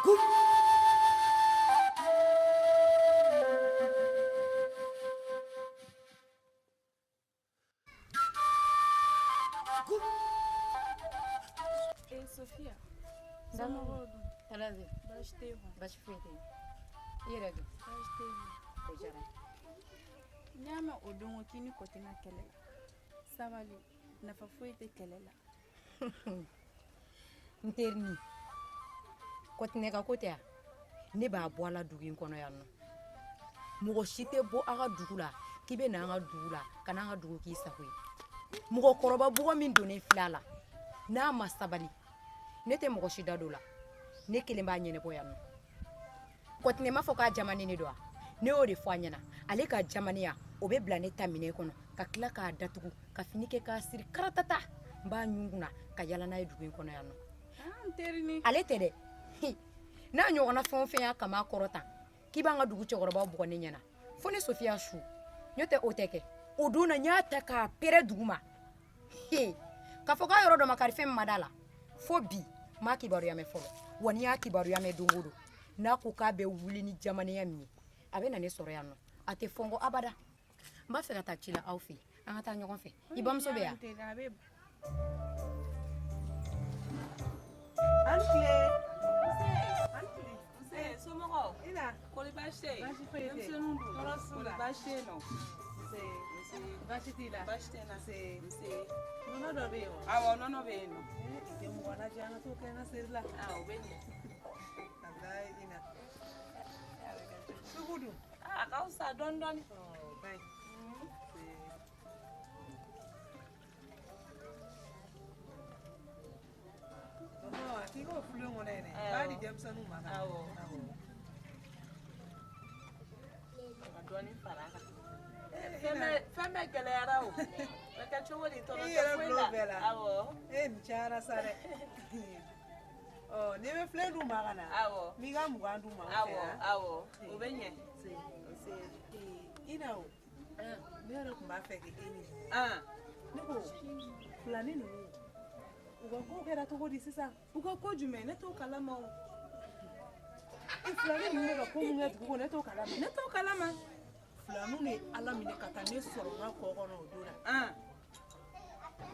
Eh, Sofia. Somɔgɔw dun? Tɔɔrɔ tɛ. Baasi tɛ yen kɔni. Baasi foyi tɛ yen. I yɛrɛ dun? Baasi tɛ yen. O diyara n ye. N y'a mɛn o don ko k'i ni Kɔtina kɛlɛ la. Sabali, nafa foyi tɛ kɛlɛ la. N terinin, Kɔtinɛ ka ko tɛ yan. Ne b'a bɔ a la dugu in kɔnɔ yan nɔ. Mɔgɔ si tɛ bɔ aw ka dugu la k'i bɛ na an ka dugu la ka n'an ka dugu k'i sago ye. Mɔgɔkɔrɔba bugɔ min donnen filɛ a la, n'a ma sabali, ne tɛ mɔgɔ si da don o la. Ne kelen b'a ɲɛnabɔ yan nɔ. Kɔtinɛ m'a fɔ k'a jamanen de don wa? Ne y'o de fɔ a ɲɛna. Ale ka jamanenya, o bɛ bila ne ta minɛn kɔnɔ ka tila k'a datugu ka fini kɛ k'a siri karatata. N b'a ɲun kunna ka yala n'a ye dugu in kɔnɔ yan nɔ. Ah, n terinin. Ale tɛ dɛ. N'a ɲɔgɔnna fɛn o fɛn y'a kaman kɔrɔta k'i b'an ka dugu cɛkɔrɔbaw bugɔ ne ɲɛna, fo ne Sofiya su. N'o tɛ o tɛ kɛ. O don na n y'a ta k'a pɛrɛ dugu ma. K'a fɔ k'a yɔrɔ dɔ ma kari fɛn min ma d'a la, fo bi n m'a kibaruya mɛn fɔlɔ. Wa n'i y'a kibaruya mɛn don o don, n'a ko k'a bɛ wuli ni jamanenya min ye, a bɛ na ne sɔrɔ yan nɔ. A tɛ fɔ n kɔ abada. N b'a fɛ ka taa ci la aw fɛ yen, an ka taa ɲɔgɔn fɛ. I bamuso bɛ yan? An tile. Nse, somɔgɔw? Ina. Kɔri baasi tɛ yen? Baasi foyi tɛ yen. Denmisɛnninw dun? Tɔɔrɔ t'u la. Kɔri baasi tɛ yen nɔ? Nse. Nse. Baasi t'i la? Baasi tɛ n na. Nse. Nse. Nɔnɔ dɔ bɛ yen wa? Awɔ, nɔnɔ bɛ yen nɔ. I tɛ mɔgɔ lajɛ an ka t'o kɛ n ka seri la. Aa, o bɛ ɲɛ. Walayi Ina. Sugu dun? Aa, a ka fisa dɔɔni dɔɔni. Ɔ, ka ɲi. Nse. Ɔhɔn, a k'i k'o filen kɔnɔ yen dɛ. Awɔ. B'a di denmisɛnninw ma. Awɔ. Awɔ. Ka dɔɔni fara a kan. Eh, Fɛn Ina. bɛɛ fɛn bɛɛ gɛlɛyara o. Bɛ kɛ cogo di tɔɔrɔ I tɛ yɛrɛ foyi bil'o la. bɛɛ la. Awɔ. E nin cayara sa dɛ. Ɔ, n'i bɛ filen d'u ma ka na. Awɔ. N b'i ka 20 d'u ma. Awɔ, awɔ. O bɛ ɲɛ. Nse. Nse. Ina o. Ne yɛrɛ tun b'a fɛ k'e ɲininka. An. Ne ko filani ninnu u ka ko kɛra cogo di sisan? U ka ko jumɛn? Ne t'o kalama o. I filani ninnu bɛ ka ko min kɛ dugu kɔnɔ, e t'o kalama? Ne t'o kalama. Filaniw de ye Ala minɛ ka taa ne sɔrɔ n ka kɔ kɔnɔ o don na. An.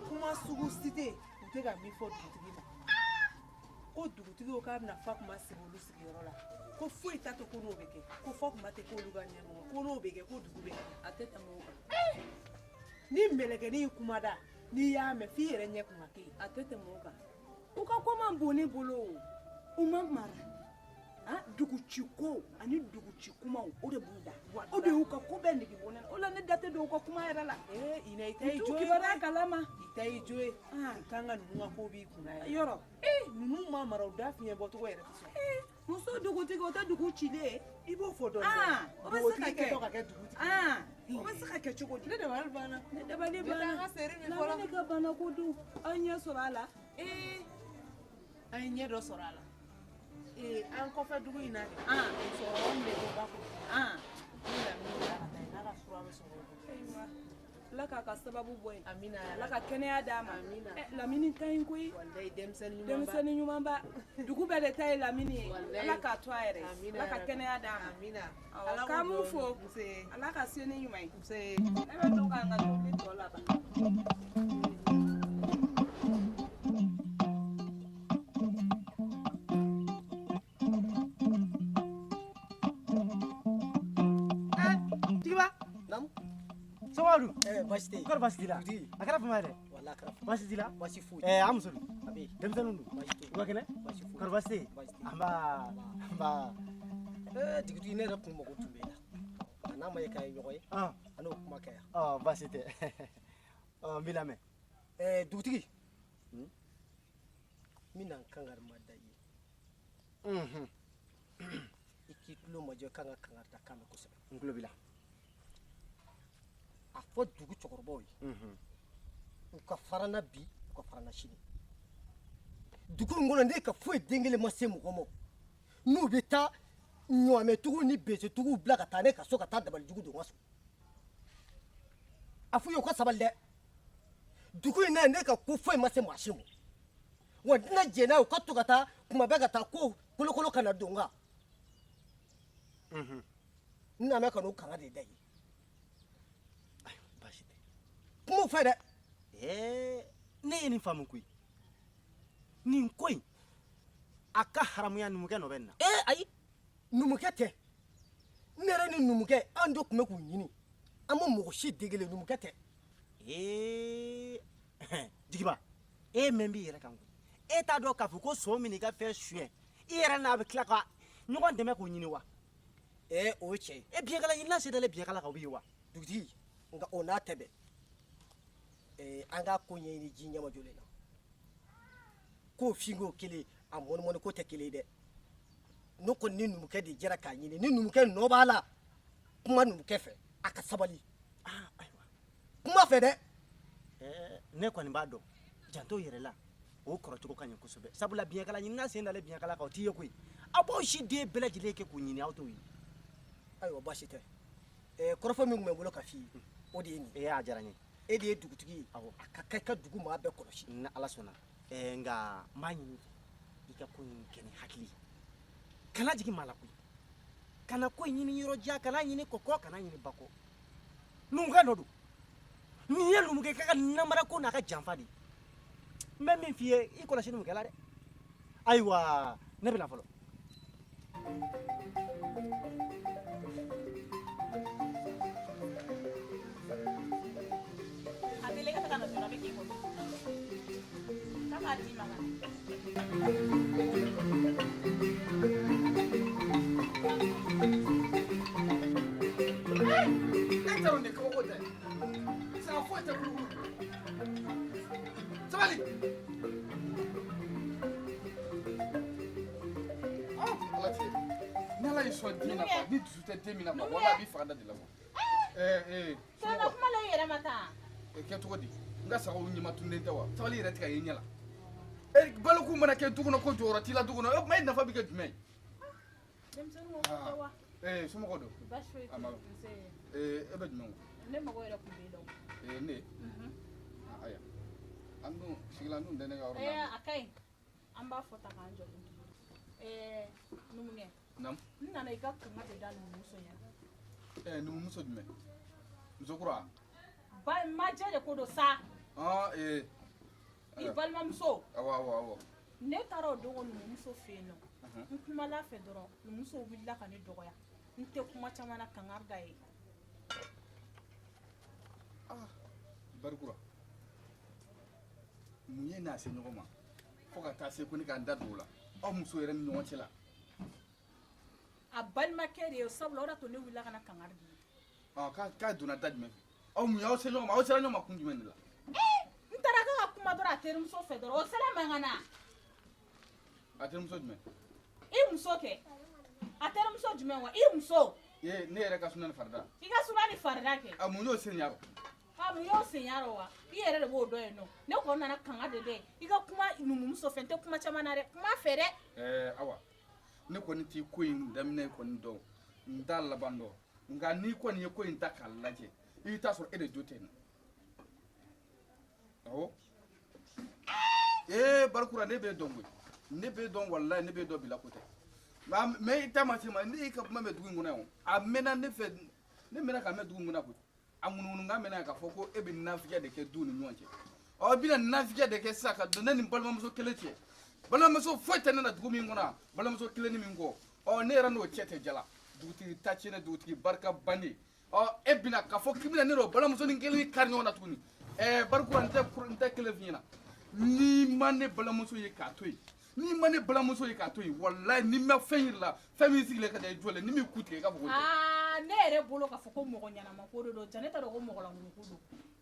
Kuma sugu si tɛ yen u tɛ ka min fɔ dugutigi ma. Ko dugutigi ko k'a bɛna Fakuma sigi olu sigiyɔrɔ la. Ko foyi t'a to ko n'o bɛ kɛ. Ko Fakuma tɛ k'olu ka ɲɛmɔgɔ. Ko n'o bɛ kɛ ko dugu bɛ kɛ. A tɛ tɛmɛ o kan. Ni mɛlɛkɛnin ye kuma da, n'i y'a mɛn f'i yɛrɛ ɲɛ kun ka kɛ yen. A tɛ tɛmɛ o kan. U ka ko man bon ne bolo o. U ma mara. Han, duguci ko ani duguci kumaw o de b'u da. O de y'u ka ko bɛɛ nege bɔ ne la. O la ne da tɛ don u ka kuma yɛrɛ la. Ee Ina i ta N y'i t'u jo ye kibaruya koyi. kalama. I ta y'i jo ye. Ah. I kan ka ninnu ka ko b'i kunna yɛrɛ. Yɔrɔ. Ee ninnu ma mara u da fiɲɛ bɔcogo yɛrɛ tɛ sɔn. Muso dugutigi o tɛ dugu cilen ye. I b'o fɔ dɔɔni. Ah, o bɛ se ka Dugutigi kɛ. kɛtɔ ka kɛ dugutigi. Ah, o bɛ se ka kɛ cogo di? Ne dabali banna. Ne dabali N bɛ taa banna. n ka seri min fɔlɔ. Lamini ka bana ko dun aw ɲɛ sɔrɔ a la. Ee. An ye ɲɛ dɔ sɔrɔ a la. Ee an kɔfɛ dugu in na kɛ. Ah. Musokɔrɔba min bɛ to ba kɔnɔ. Ah. Ne ye Lamini bila ka taa yen n'a ka fura bɛ sɔrɔ o bolo. Ayiwa. Ala k'a ka sababu bɔ yen. Amina. Ala ka kɛnɛya d'a ma. Amina. Ɛ, Lamini ka ɲi koyi. Walayi denmisɛnnin ɲumanba. Denmisɛnnin ɲumanba. Dugu bɛɛ de ta ye Lamini ye. Walayi. Ala k'a to a yɛrɛ ye. Amina. Ala ka kɛnɛya d'a ma. Amina. Awɔ, Ala k'o k'an b'u don. fo. Nse. Ala ka se ni ɲuman ye. Nse. Ne bɛ to k'an ka tobili tɔ laban. Tigiba. Naamu. Somɔgɔw dun? Baasi tɛ yen. Kɔri baasi t'i la? Dugutigi. A kɛra fama ye dɛ. Walahi a kɛra fama. Baasi t'i la? Baasi foyi. An muso dun? A bɛ yen. Denmisɛnninw dun? Baasi tɛ yen. U ka kɛnɛ? Baasi foyi. Kɔri baasi tɛ yen? Baasi tɛ yen. Anba. Anba. Dugutigi ne yɛrɛ kun mago tun bɛ e la. A n'a ma ye k'an ye ɲɔgɔn ye. Ah. An n'o kuma kɛ yan. Ɔ baasi tɛ. Ɔ n b'i lamɛn. Dugutigi. N bɛna n kankari ma da i ye. I k'i tulo majɔ i kan ka kankari da kan mɛn kosɛbɛ. N tulo b'i la. A fɔ dugu cɛkɔrɔbaw ye. U ka fara n na bi, u ka fara n na sini. Dugu in kɔnɔ ne ka foyi den kelen ma se mɔgɔ ma. N'u bɛ taa ɲɔamɛtigiw ni besetigiw bila ka taa ne ka so ka taa dabalijugu don n ka so. A f'u ye u ka sabali dɛ. Dugu in na ne ka ko foyi ma se maa si ma. Wa n tɛna jɛn n'a ye u ka to ka taa kuma bɛɛ ka taa ko Kolokolo kana don n kan. N nana ka n'o kanga de da i ye. Baasi tɛ. Kuma o fɛ dɛ. Ɛɛ, ne ye nin faamu koyi. Nin ko in, a ka haramuya numukɛ nɔ bɛ nin na. Ee ayi, numukɛ tɛ. Ne yɛrɛ ni numukɛ, an de tun bɛ k'u ɲini. An ma mɔgɔ si degele, numukɛ tɛ. Ee, Jigiba, e mɛn b'i yɛrɛ kan koyi. E t'a dɔn k'a fɔ ko son min i ka fɛn suɲɛ, i yɛrɛ n'a bɛ tila ka ɲɔgɔn dɛmɛ k'o ɲini wa? Ee, o ye tiɲɛ ye. E biɲɛkala ɲinina sen dalen biɲɛkala kan, o bɛ ye wa? Dugutigi, nka o n'a tɛ bɛn. Ee, an k'a ko ɲɛɲini ji ɲɛmajɔlen na. K'o finko kelen, a mɔnimɔni ko tɛ kelen ye dɛ. Ne kɔni ni numukɛ de jɛra k'a ɲini. Ni numukɛ nɔ b'a la, kuma numukɛ fɛ, a ka sabali. Ayiwa. Kuma fɛ dɛ. Ne kɔni b'a dɔn, janto yɛrɛ la, o kɔrɔcogo ka ɲi kosɛbɛ. Sabula biɲɛkala ɲinina sen dalen biɲɛkala kan, o t'i ye koyi. Aw b'aw si den bɛɛ lajɛlen kɛ k'o ɲini, aw t'o ye. Ayiwa, baasi tɛ. Kɔrɔfɔ min tun bɛ n bolo ka f'i ye, o de ye nin ye. Ee, a diyara n ye. E de ye dugutigi ye. Awɔ. A ka kan i ka dugu maa bɛɛ kɔlɔsi. Ni Ala sɔnna. Nka n b'a ɲini i fɛ, i ka ko in kɛ ni hakili ye. Kana jigin maa la koyi. Kana ko in ɲini yɔrɔ jan, kana ɲini kɔkɔ, kana ɲini bakɔ. Numukɛ nɔ don. Nin ye numukɛ ka namara ko n'a ka janfa de ye. N bɛ min f'i ye, i kɔlɔsi numukɛ la dɛ. Ayiwa, ne bɛ na fɔlɔ. A deli ka taga na joona, a bɛ k'i kɔnɔ. K'a k'a d'i ma ka na. E t'a dɔn nin kabako tɛ. Saga foyi tɛ kulukulu. Sabali. Ala cɛ. Ni Ala y'i sɔn den na quoi, ni dusu tɛ den min na quoi, walahi a b'i faga da de la quoi. Ee ee. Sɔrɔ kuma la i yɛrɛ ma tan. Kɛ cogo di? N ka sagaw ɲɛma tununnen tɛ wa? Sabali yɛrɛ tɛ ka ye ɲɛ la. E baloku mana kɛ du kɔnɔ ko jɔyɔrɔ t'i la du kɔnɔ, o tuma e nafa bɛ kɛ jumɛn ye? Denmisɛnninw ko tɛ wa? Ee, somɔgɔw don? Baasi foyi A ma. tɛ. Nse. Ee, e bɛ jumɛn ko? Ne mago yɛrɛ tun b'e la o. Ee, ne? Ayiwa. An dun sigila an dun tɛ ne ka yɔrɔ la. Ee, a ka ɲi. An b'a fɔ tan k'an jɔlen to. Ɛɛ, numukɛ. Naamu. N nana i ka kanga de da numumuso ɲɛna. Ɛɛ, numumuso jumɛn? Muso kura? Ba majɛ de ko don sa. Ah, ee. I balimamuso. Awɔ, awɔ, awɔ. Ne taara o don numumuso fɛ yen nɔ. N kumala fɛ dɔrɔn, numumuso wulila ka ne dɔgɔya. N tɛ kuma caman na, kangari da ye. Ah, Barikura. Mun ye n'a se ɲɔgɔn ma? Fo ka taa se ko ne ka n da don o la. Aw muso yɛrɛ ni ɲɔgɔn cɛ la. A balimakɛ de ye, sabula o de y'a to ne wulila ka na kangari di. Ah, k'a donna da jumɛn fɛ? Aw mun y'aw se ɲɔgɔn ma? Aw sera ɲɔgɔn ma kun jumɛn de la? N taara k'a ka kuma dɔrɔn a terimuso fɛ dɔrɔn, o sera mankan na. A terimuso jumɛn? I muso kɛ. A terimuso jumɛn wa? I muso. Ee, ne yɛrɛ ka suna ni farida. I ka suna ni farida kɛ. A mun y'o sen y'a rɔ? A mun y'o sen y'a rɔ wa? I yɛrɛ de b'o dɔn yen nɔ. Ne kɔni nana kanga de dɛ. I ka kuma numumuso fɛ, n tɛ kuma caman na dɛ. Kuma fɛ dɛ. Ɛɛ, Awa, ne kɔni t'i ko in daminɛ kɔni dɔn, n t'a laban dɔn. Nka n'i kɔni ye ko in ta k'a lajɛ, i bɛ taa sɔrɔ e de jo tɛ nin na. Awɔ. Ee, Barikura, ne b'e dɔn koyi. Ne b'e dɔn walayi, ne b'e dɔn bila ko tɛ. Nka mais i ta ma se ma, ne y'i ka kuma mɛn dugu in kɔnɔ yan o. A mɛnna ne fɛ, ne mɛnna ka mɛn dugu in kɔnɔ koyi. A ŋunuŋunukan mɛnna yan k'a fɔ ko e bɛ nafigiya de kɛ du ni ɲɔgɔn cɛ. Ɔ, i bɛna nafigiya de kɛ sisan ka don ne ni balimamuso kelen cɛ. Balimamuso foyi tɛ ne na dugu min kɔnɔ yan, balimamuso kelen ni min kɔ. Ɔ, ne yɛrɛ n'o cɛ tɛ jala. Dugutigi ta tiɲɛna, dugutigi barika bannen. Ɔ, e bɛna k'a fɔ k'i bɛna ne n'o balimamuso ni kelen kari ɲɔgɔn na tuguni. Ɛɛ, Barikura, n tɛ kelen f'i ɲɛna. N'i ma ne balimamuso ye k'a to yen, n'i ma ne balimamuso ye k'a to yen, walayi n'i ma fɛn yir'i la, fɛn min sigilen ka da i jɔlen, ni m'i ku tigɛ i k'a fɔ ko tɛ. Aa, ne yɛrɛ bolo k'a fɔ ko mɔgɔ ɲɛnama ko de don, ja ne t'a dɔn ko mɔgɔ lankolon ko don.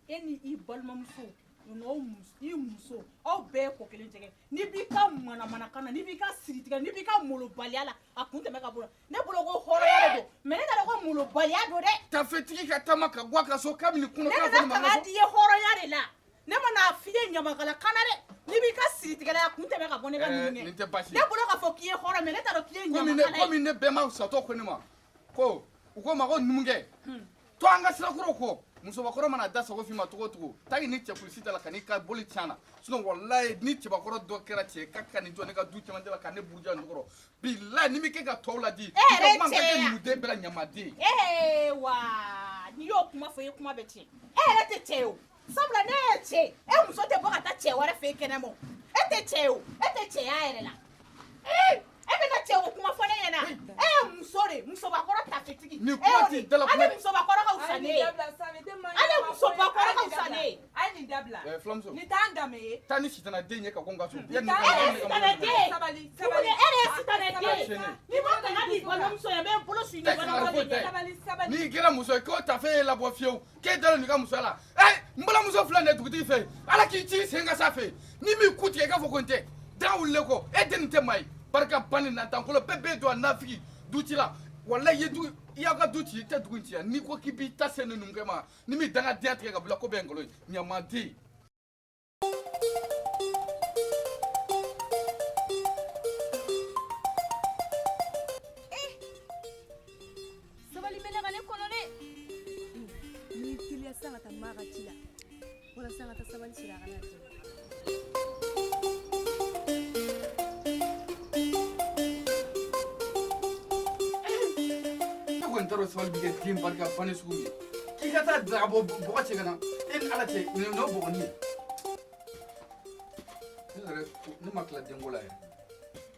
E ni i balimamuso, n'o muso, i muso, aw bɛɛ ye ko kelen jɛgɛ. N'i b'i ka manamanakan na, n'i b'i ka siritigɛ, n'i b'i ka molobaliya la, a kun tɛmɛ ka bɔ. Ne bolo ko hɔrɔnya de don, mais ne t'a dɔn ko molobaliya don dɛ. Tafetigi ka taama ka bɔ a ka so kabini kunun Ne k'a nana fɔ ne ma kanga n ka so. di ye hɔrɔnya de la. Ne ma n'a f'i ye ɲamakala kan na dɛ. N'i b'i ka siritigɛ la, a kun tɛmɛ ka bɔ ne ka Ɛɛ, numukɛ. nin tɛ baasi ye. Ne bolo k'a fɔ k'i ye hɔrɔn, mais ne t'a dɔn k'i ye Komi ne ɲamakala ye. Komi ne bɛnbaw satɔ ko ne ma ko u ko ma ko numukɛ to an ka sirakɔrɔw kɔ. Musobakɔrɔ mana da sago f'i ma cogo o cogo, taa ni cɛkulusi ta la ka n'i ka boli tiɲɛ na. Sinon walayi ni cɛbakɔrɔ dɔ kɛra cɛ ye k'a ka n'i jɔ ne ka du cɛmancɛ la ka ne buruja nin kɔrɔ. Bilayi ni m'i kɛ ka tɔw ladi. E yɛrɛ I ka kuma ka cɛ kɛ ya. numuden bɛɛ la ɲamaden. Ee wa n'i y'o kuma fɔ i ye kuma bɛ tiɲɛ. E yɛrɛ tɛ cɛ ye o. Sabula ne ye cɛ ye, e muso tɛ bɔ ka taa cɛ wɛrɛ fɛ yen kɛnɛma o. E tɛ cɛ ye o, e tɛ cɛya yɛrɛ la. Ee e bɛna cɛ ko kuma fɔ ne ɲɛna. E ye muso de ye, musobakɔrɔ tafetigi. Nin E kuma y'o t'i de. da la kuma Hali musobakɔrɔ ka fisa ne ye. Hali musobakɔrɔ ka fisa ne ye. A ye nin dabila. Eh, filamuso. Nin t'an danbe ye. Taa ni sitanaden ye ka ko n ka so. Nin Yanni t'an ne ka- E de ye sitanɛden ye. Sabali, Tuguni sabali. e de ye sitanɛden ye. Tiɲɛ. N'i ma tanga di balimamuso ye, n bɛ n bolo su i Tɛ balimamuso foyi de tɛ. ɲɛ. Sabali, sabali. N'i kɛra muso ye k'o tafe ye labɔ fiyewu k'e dalen don i ka musoya la ɛ n balimamuso filɛ nin ye dugutigi fɛ yen ala k'i ci i sen ka s'a fɛ yen ni m'i ku tigɛ i k'a fɔ ko n tɛ daga wulilen kɔ e den nin tɛ maa ye barika banni nantankolo bɛɛ b'e don a nafigi du ci la walayi i ye du i y'aw ka du ci i tɛ dugu in ci yan n'i ko k'i b'i ta se ne numukɛ ma ni m'i dangadenya tigɛ ka bila ko bɛɛ ye nkalon ye ɲamaden. Sabali bɛ ne ka ne kɔnɔ dɛ. N'i teliya sisan ka taa maa ka ci la walasa ka taa sabali siri a kana jɛ. Ne kɔni t'a dɔn sabali bɛ kɛ den barika banni sugu min ye k'i ka taa daga bɔ bɔgɔ cɛ ka na e ni ala cɛ nin y'o bɔgɔnin ye ne yɛrɛ ne ma tila denko la yɛrɛ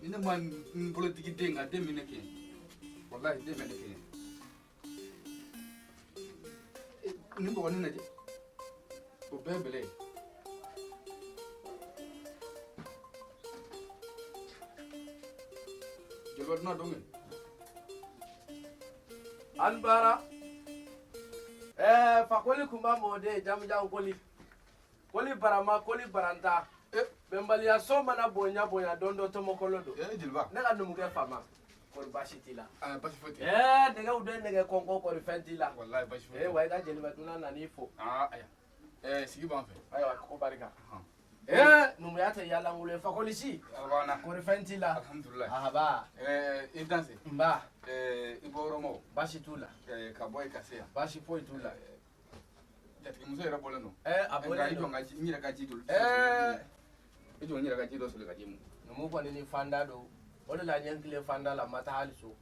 ni ne ma n bolo digi den kan den bɛ ne kɛɲɛ walahi den bɛ ne kɛɲɛ nin bɔgɔnin lajɛ o bɛɛ ye bɛlɛ ye. Jeliba dunan don kɛ. An baara ɛɛ fakoli kunba mɔden jamujan koli koli barama koli baranta bɛnbaliya so mana bonya bonya don dɔ tɔmɔkolo don. Jeliba ne ka numukɛ faama kɔri baasi t'i la. Baasi foyi tɛ. Ɛɛ nɛgɛw de nɛgɛ kɔnkɔn kɔri fɛn t'i la. Walayi baasi foyi tɛ. Wa i ka jeliba dunan nan'i fo. Aa ayiwa ɛɛ sigi b'an fɛ. Ayiwa ko barika. Ɛɛ numuya tɛ yalankolon ye fakoli si. Alabana. Kɔri fɛn t'i la. Alhamdulilayi. Ahaba. Ɛɛ i danse. Nba. Ɛɛ i bɔ yɔrɔ ma o. Baasi t'u la. Ɛɛ ka bɔ yen ka se yan. Baasi foyi t'u la. Jatigimuso yɛrɛ bɔlen don. Ɛɛ a bɔlen Nka i jɔ don. n ka ji n yɛrɛ ka ji dɔ. Ɛɛ. I jɔ n yɛrɛ ka ji dɔ soli ka ji mu. Numu kɔni ni fanda don o de la n ye n tilen fanda la n ma taa hali so.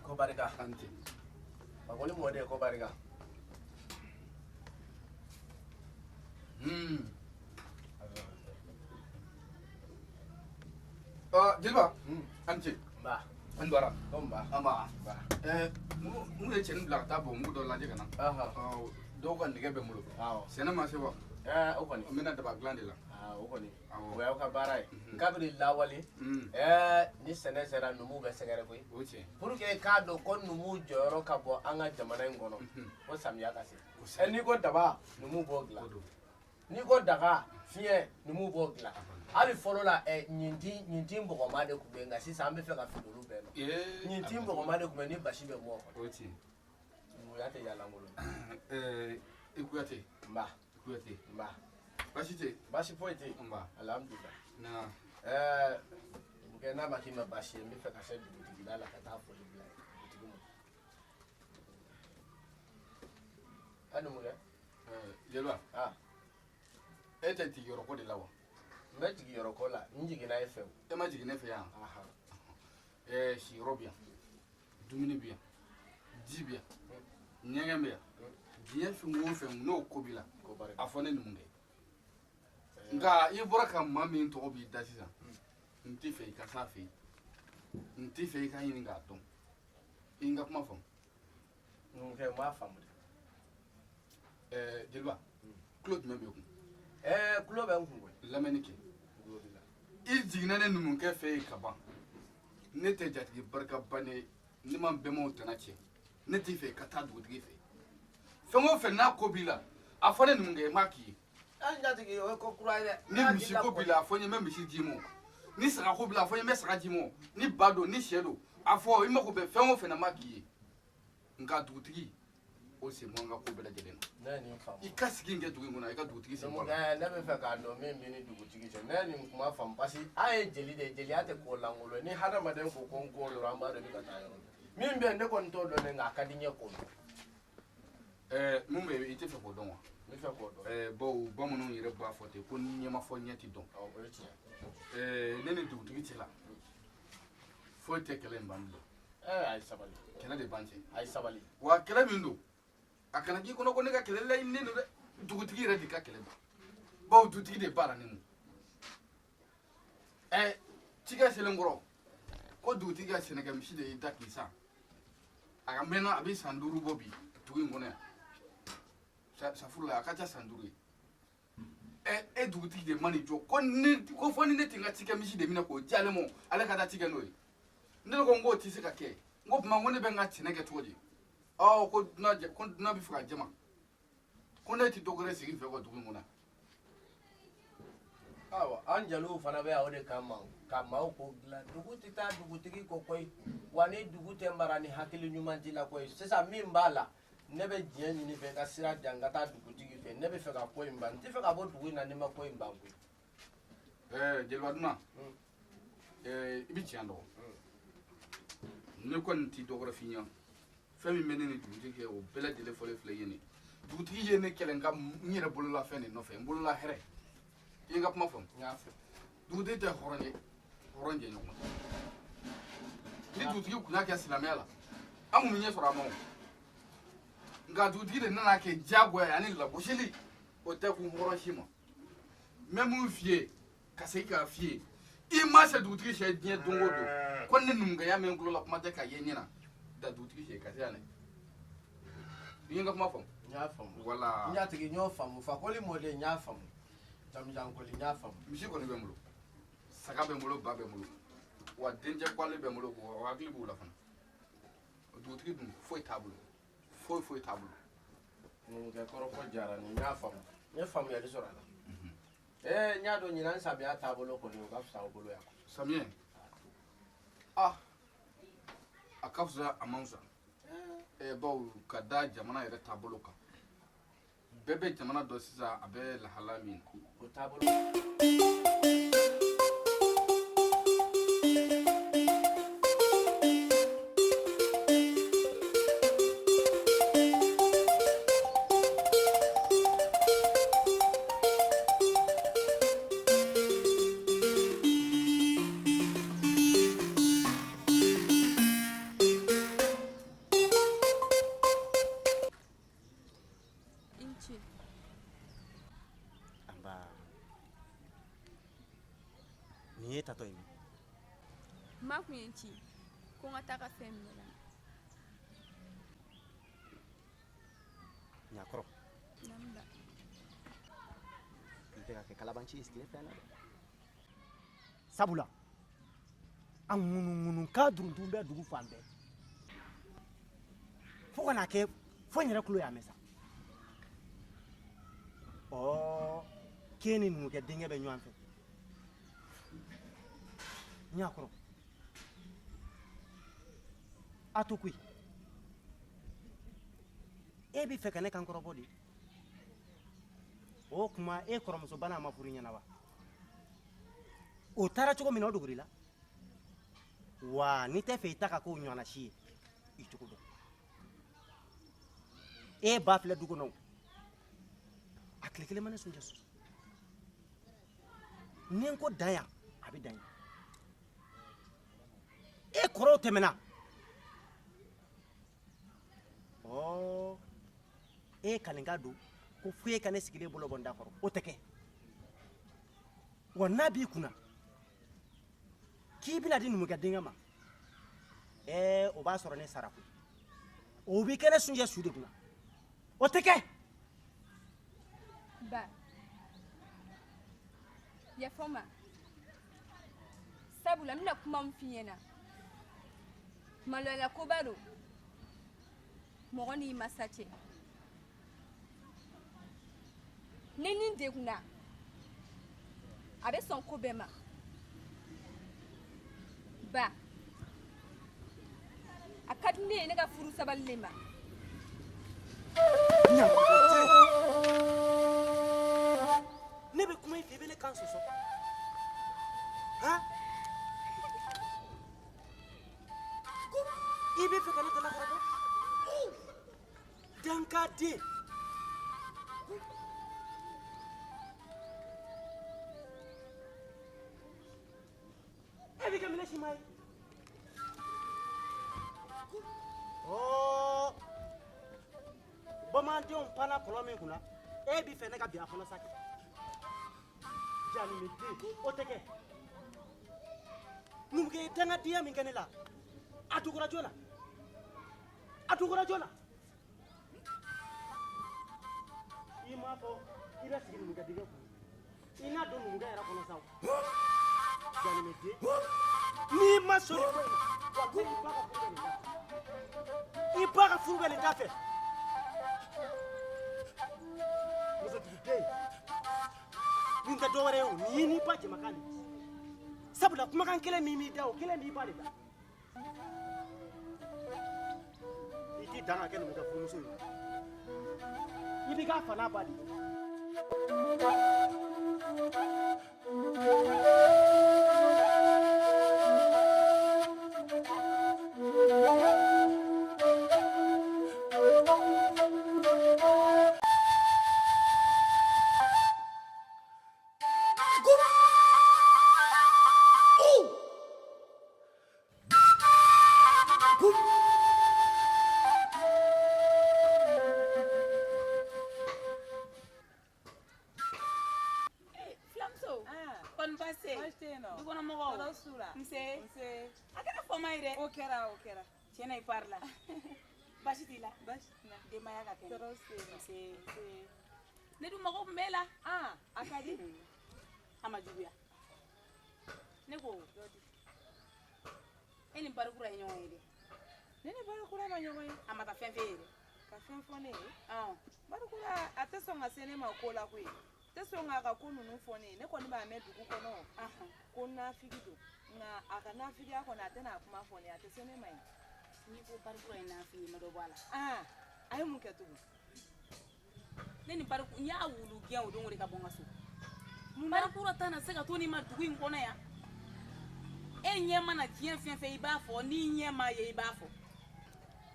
Ko barika. Ante. Fakoli mɔden ko barika. Jeliba. An ce. Nba. An bara. Ko nba. An ba. Ɛɛ mun ye cɛnin bila ka taa bɔn mugu dɔ lajɛ ka na. Ɔhɔn. Dɔw ka nɛgɛ bɛ n bolo. Awɔ. Sɛnɛ ma se wa. Ɛɛ o kɔni. N bɛna daba dilan de la. Aa o kɔni. Awɔ. O y'aw ka baara ye. Kabini lawale. Ɛɛ ni sɛnɛ sera numuw bɛ sɛgɛrɛ koyi. O tiɲɛ. Pour que k'a dɔn ko numuw jɔyɔrɔ ka bɔ an ka jamana in kɔnɔ. Ko samiya ka se. Ɛ n'i ko daba numuw b'o dilan. N'i ko daga fiɲɛ numuw b'o dilan. Hali fɔlɔ la ɛ ɲintin ɲintin bɔgɔma de tun bɛ yen nka sisan an bɛ fɛ ka fili olu bɛɛ ma. Ɲintin bɔgɔma de tun bɛ yen ni basi bɛ bɔ o kɔnɔ. O tiɲɛ. Numuya tɛ yalankolon. Ɛɛ i Kuyate. Nba. I Kuyate. Nba. Baasi tɛ yen. Baasi foyi tɛ yen. Nba. Alhamdulilah. Na. Ɛɛ numukɛ n'a ma k'i ma baasi ye n bɛ fɛ ka se dugutigila la ka taa foli bila yen dugutigi ma. A numukɛ. Ɛɛ jeliba. Ah. E tɛ jigiyɔrɔ ko de la wa. N bɛ jigiyɔrɔ ko la n jiginna e fɛ o. E ma jigin ne fɛ yan. Ɛɛ siyɔrɔ bɛ yan dumuni bɛ yan ji bɛ yan ɲɛgɛn bɛ yan diɲɛ fɛn o fɛn n'o ko b'i la a fɔ ne numukɛ nka i bɔra ka maa min tɔgɔ b'i da sisan n t'i fɛ i ka s'a fɛ yen n t'i fɛ i ka ɲini k'a dɔn i n ka kuma faamu. Numukɛ n b'a faamu dɛ. Ɛɛ jeliba tulo jumɛn b'i kun. Ɛɛ tulo bɛ n kun koyi. Lamɛnni kɛ. Tulo b'i la. I jiginna ne numukɛ fɛ yen ka ban ne tɛ jatigi barika bannen ne ma n bɛnbaw tana tiɲɛ ne t'i fɛ i ka taa dugutigi fɛ fɛn o fɛn n'a ko b'i la a fɔ ne numukɛ ye n b'a k'i ye. An jatigi o ye ko kura ye dɛ. Ni misi ko b'i la a fɔ n ye n bɛ misi d'i ma ni saga ko b'i la a fɔ n ye n bɛ saga d'i ma ni ba don ni sɛ don a fɔ i mako bɛ fɛn o fɛn na n b'a k'i ye nka dugutigi o sen bɔ an ka ko bɛɛ lajɛlen na. Ne ye nin faamu. I ka sigi in kɛ dugu in kɔnɔ, i ka dugutigi sen bɔ a la. Numukɛ, ne bɛ fɛ k'a dɔn min b'i ni dugutigi cɛ. Ne ye nin kuma faamu parce que an ye jeli de ye, jeliya tɛ ko lankolon ye. Ni hadamaden ko ko n ko dɔrɔn, an b'a dɔn i bɛ ka taa yɔrɔ min. Min bɛ yen, ne kɔni t'o dɔn dɛ, nka a ka di n ye k'o dɔn. Mun bɛ yen, i tɛ fɛ k'o dɔn wa? N bɛ fɛ k'o dɔn. Bawo bamananw yɛrɛ b'a fɔ ten ko ni ɲɛ ma fɔ ɲɛ ti dɔn. Awɔ, o ye tiɲɛ. Ne ni dugutigi cɛ la, foyi tɛ kɛlɛ in ban bilen. A ye sabali. Kɛlɛ de b'an cɛ. A ye sabali. Wa kɛlɛ min don, a kana k'i kɔnɔ ko ne ka kɛlɛ laɲininen don dɛ. Dugutigi yɛrɛ de ka kɛlɛ don. Bawo dugutigi de baara ne ma. Cikɛ selen kɔrɔ, ko dugutigi ka sɛnɛkɛmisi de y'i da k'i san. A ka mɛnna, a bɛ san 5 bɔ bi dugu in kɔnɔ yan. Safurula, a ka ca san 5 ye. E dugutigi de ma nin jɔ ko ne, ko fɔ ni ne tɛ n ka cikɛmisi de minɛ k'o di ale ma, ale ka taa cikɛ n'o ye. Ne ko n k'o tɛ se ka kɛ. N ko tuma n ko ne bɛ n ka sɛnɛ kɛ cogo di? Ɔ ko dunan jɛ, ko dunan bɛ fɛ ka jama. Ko ne tɛ dɔ wɛrɛ sigi n fɛ ka dugu in kɔnɔ. Ayiwa, an jeliw fana bɛ yan o de kama, ka maaw ko dilan. Dugu tɛ taa dugutigi kɔ koyi, wa ni dugu tɛ mara ni hakili ɲuman t'i la koyi. Sisan min b'a la, ne bɛ diɲɛ ɲini fɛ ka sira di yan ka taa dugutigi fɛ. Ne bɛ fɛ ka ko in ban, n tɛ fɛ ka bɔ dugu in na ni ma ko in ban koyi. Jeliba dunan, i bɛ tiɲɛ dɔn. Ne kɔni tɛ dɔ wɛrɛ f'i ɲɛna. Fɛn min bɛ ne ni dugutigi kɛ, o bɛɛ lajɛlen fɔlen filɛ i ye nin. Dugutigi ye ne kɛlɛ n ka n yɛrɛ bolola fɛn de nɔfɛ, n bolola hɛrɛ. I ye n ka kuma faamu? N y'a faamu. Dugutigi tɛ hɔrɔn ye, hɔrɔn jɛɲɔgɔn. Ni dugutigi kun y'a kɛ silamɛya la, an kun bɛ ɲɛ sɔrɔ a ma o. Nka dugutigi de nana kɛ diyagoya ye ani lagosili, o tɛ kun hɔrɔn si ma. N bɛ mun f'i ye, ka segin k'a f'i ye, i ma se dugutigi sɛ diɲɛ don o don, ko ne numukɛya mɛn n tulo la, kuma tɛ k'a ye ɲɛ na. Da dugutigi sɛ ka se yan dɛ. I ye n ka kuma faamu? N y'a faamu. Wala. N jatigi, n y'o faamu. Fakoli mɔden, n y'a faamu. Jamujankoli, n y'a faamu. Misi kɔni bɛ n bolo, saga bɛ n bolo, ba bɛ n bolo, wa dencɛ kwale bɛ n bolo, wa hakili b'u la fana. Dugutigi dun foyi t'a bolo, foyi foyi t'a bolo. Numukɛ kɔrɔfɔ diyara n ye, n y'a faamu. N ye faamuyali sɔrɔ a la. N y'a dɔn ɲinan samiya taabolo kɔni, o ka fisa aw bolo yan. Samiyɛ? A ka fisa, a man fisa. Bawo ka da jamana yɛrɛ taabolo kan. Bɛɛ bɛ jamana dɔn sisan, a bɛ lahala min na. O taabolo. Nin ye tatɔ ye min? Ma kun ye n ci ko n ka taa ka fɛn minɛ ka na. Ɲakɔrɔ. Naamu ba. N tɛ ka kɛ kalabanci ye tile fila in na dɛ. Sabula an ŋunuŋunukan duruntun bɛ dugu fan bɛɛ. Fo ka n'a kɛ fo n yɛrɛ tulo y'a mɛn sa. Ɔ, k'e ni numukɛ denkɛ bɛ ɲɔgɔn fɛ. Ɲakɔrɔ. A to koyi. E bɛ fɛ ka ne kan kɔrɔbɔ de? O tuma e kɔrɔmuso bana ma furu ɲɛna wa? O taara cogo min na o dogor'i la. Wa n'i tɛ fɛ i ta ka k'o ɲɔgɔnna si ye, i cogo dɔn. E ba filɛ du kɔnɔ o. A tile kelen ma ne sunjɛ su. Ni n ko dan yan, a bɛ dan yan. E kɔrɔw tɛmɛna. Ɔ, e kalenka don ko fo e ka ne sigilen bolo bɔ n da kɔrɔ, o tɛ kɛ. Wa n'a b'i kunna k'i bɛna di numukɛ denkɛ ma, o b'a sɔrɔ ne sara koyi. O b'i kɛ ne sunjɛ su de kunna, o tɛ kɛ. Ba, yafa n ma. Sabula n bɛna kuma min f'i ɲɛna, maloyala koba don mɔgɔ n'i masa cɛ. Ni nin degunna, a bɛ sɔn ko bɛɛ ma. Ba, a ka di ne ye ne ka furu sabali le ma. fɛ i bɛ ne kan sɔsɔ han i bɛ fɛ ka ne dalakɔrɔbɔ dankaden e b'i ka minɛ si ma ye ɔɔ bamanandenw panna kɔlɔn min kunna e b'i fɛ ne ka bin a kɔnɔ sa kɛ janimɛden o tɛ kɛ numukɛ ye dangadenya min kɛ ne la a dogora jɔn na a dogora jɔn na i m'a fɔ i bɛ sigi numukɛ dingɛ kun i n'a don numukɛ yɛrɛ kɔnɔ sa o janimɛden n'i ma sɔn nin ko in ma walahi i ba ka furu bɛ nin da fɛ i ba ka furu bɛ nin da fɛ musotuguden nin tɛ dɔwɛrɛ ye o nin y'i n'i ba jɛmakan de ye sabula kumakan kelen min b'i da o kelen b'i ba de da i t'i dan ka kɛ numukɛ furumuso ye i b'i k'a fa n'a ba de ye. Filamuso kɔni baasi tɛ Baasi tɛ yen nɔ. dukɔnɔmɔgɔw Tɔɔrɔ s'u la. nse Nse. a kɛra fama ye dɛ O kɛra o kɛra. tiɲɛ na i pari la baasi t'i la Baasi tɛ n na. denbaya ka kɛnɛ Tɔɔrɔ s'u la. nse Nse. ne dun mago tun b'e la Ah, a ka di. a ma juguya ne ko e ni barikura ye ɲɔgɔn ye dɛ Ne ni Barikura ma ɲɔgɔn ye. a ma taa fɛn f'e ye dɛ Ka fɛn fɔ ne ye. ɔn Barikura a tɛ sɔn ka se ne ma ko la koyi. Tɛ sɔn k'a ka ko ninnu fɔ ne ye. Ne kɔni b'a mɛn dugu kɔnɔ ko nafigi don. Nka a ka nafigiya kɔni a tɛna a kuma fɔ ne ye. A tɛ se ne ma yen. N'i ko barikura ye nafigi ye n ma dɔ bɔ a la Ah, a ye mun kɛ tugun? Ne ni bariku n y'a wulu gɛn o don o de ka bɔ n ka so barikura ta na se ka to nin ma dugu in kɔnɔ yan e ɲɛ mana diɲɛ fɛn fɛn i b'a fɔ n'i ɲɛ ma ye i b'a fɔ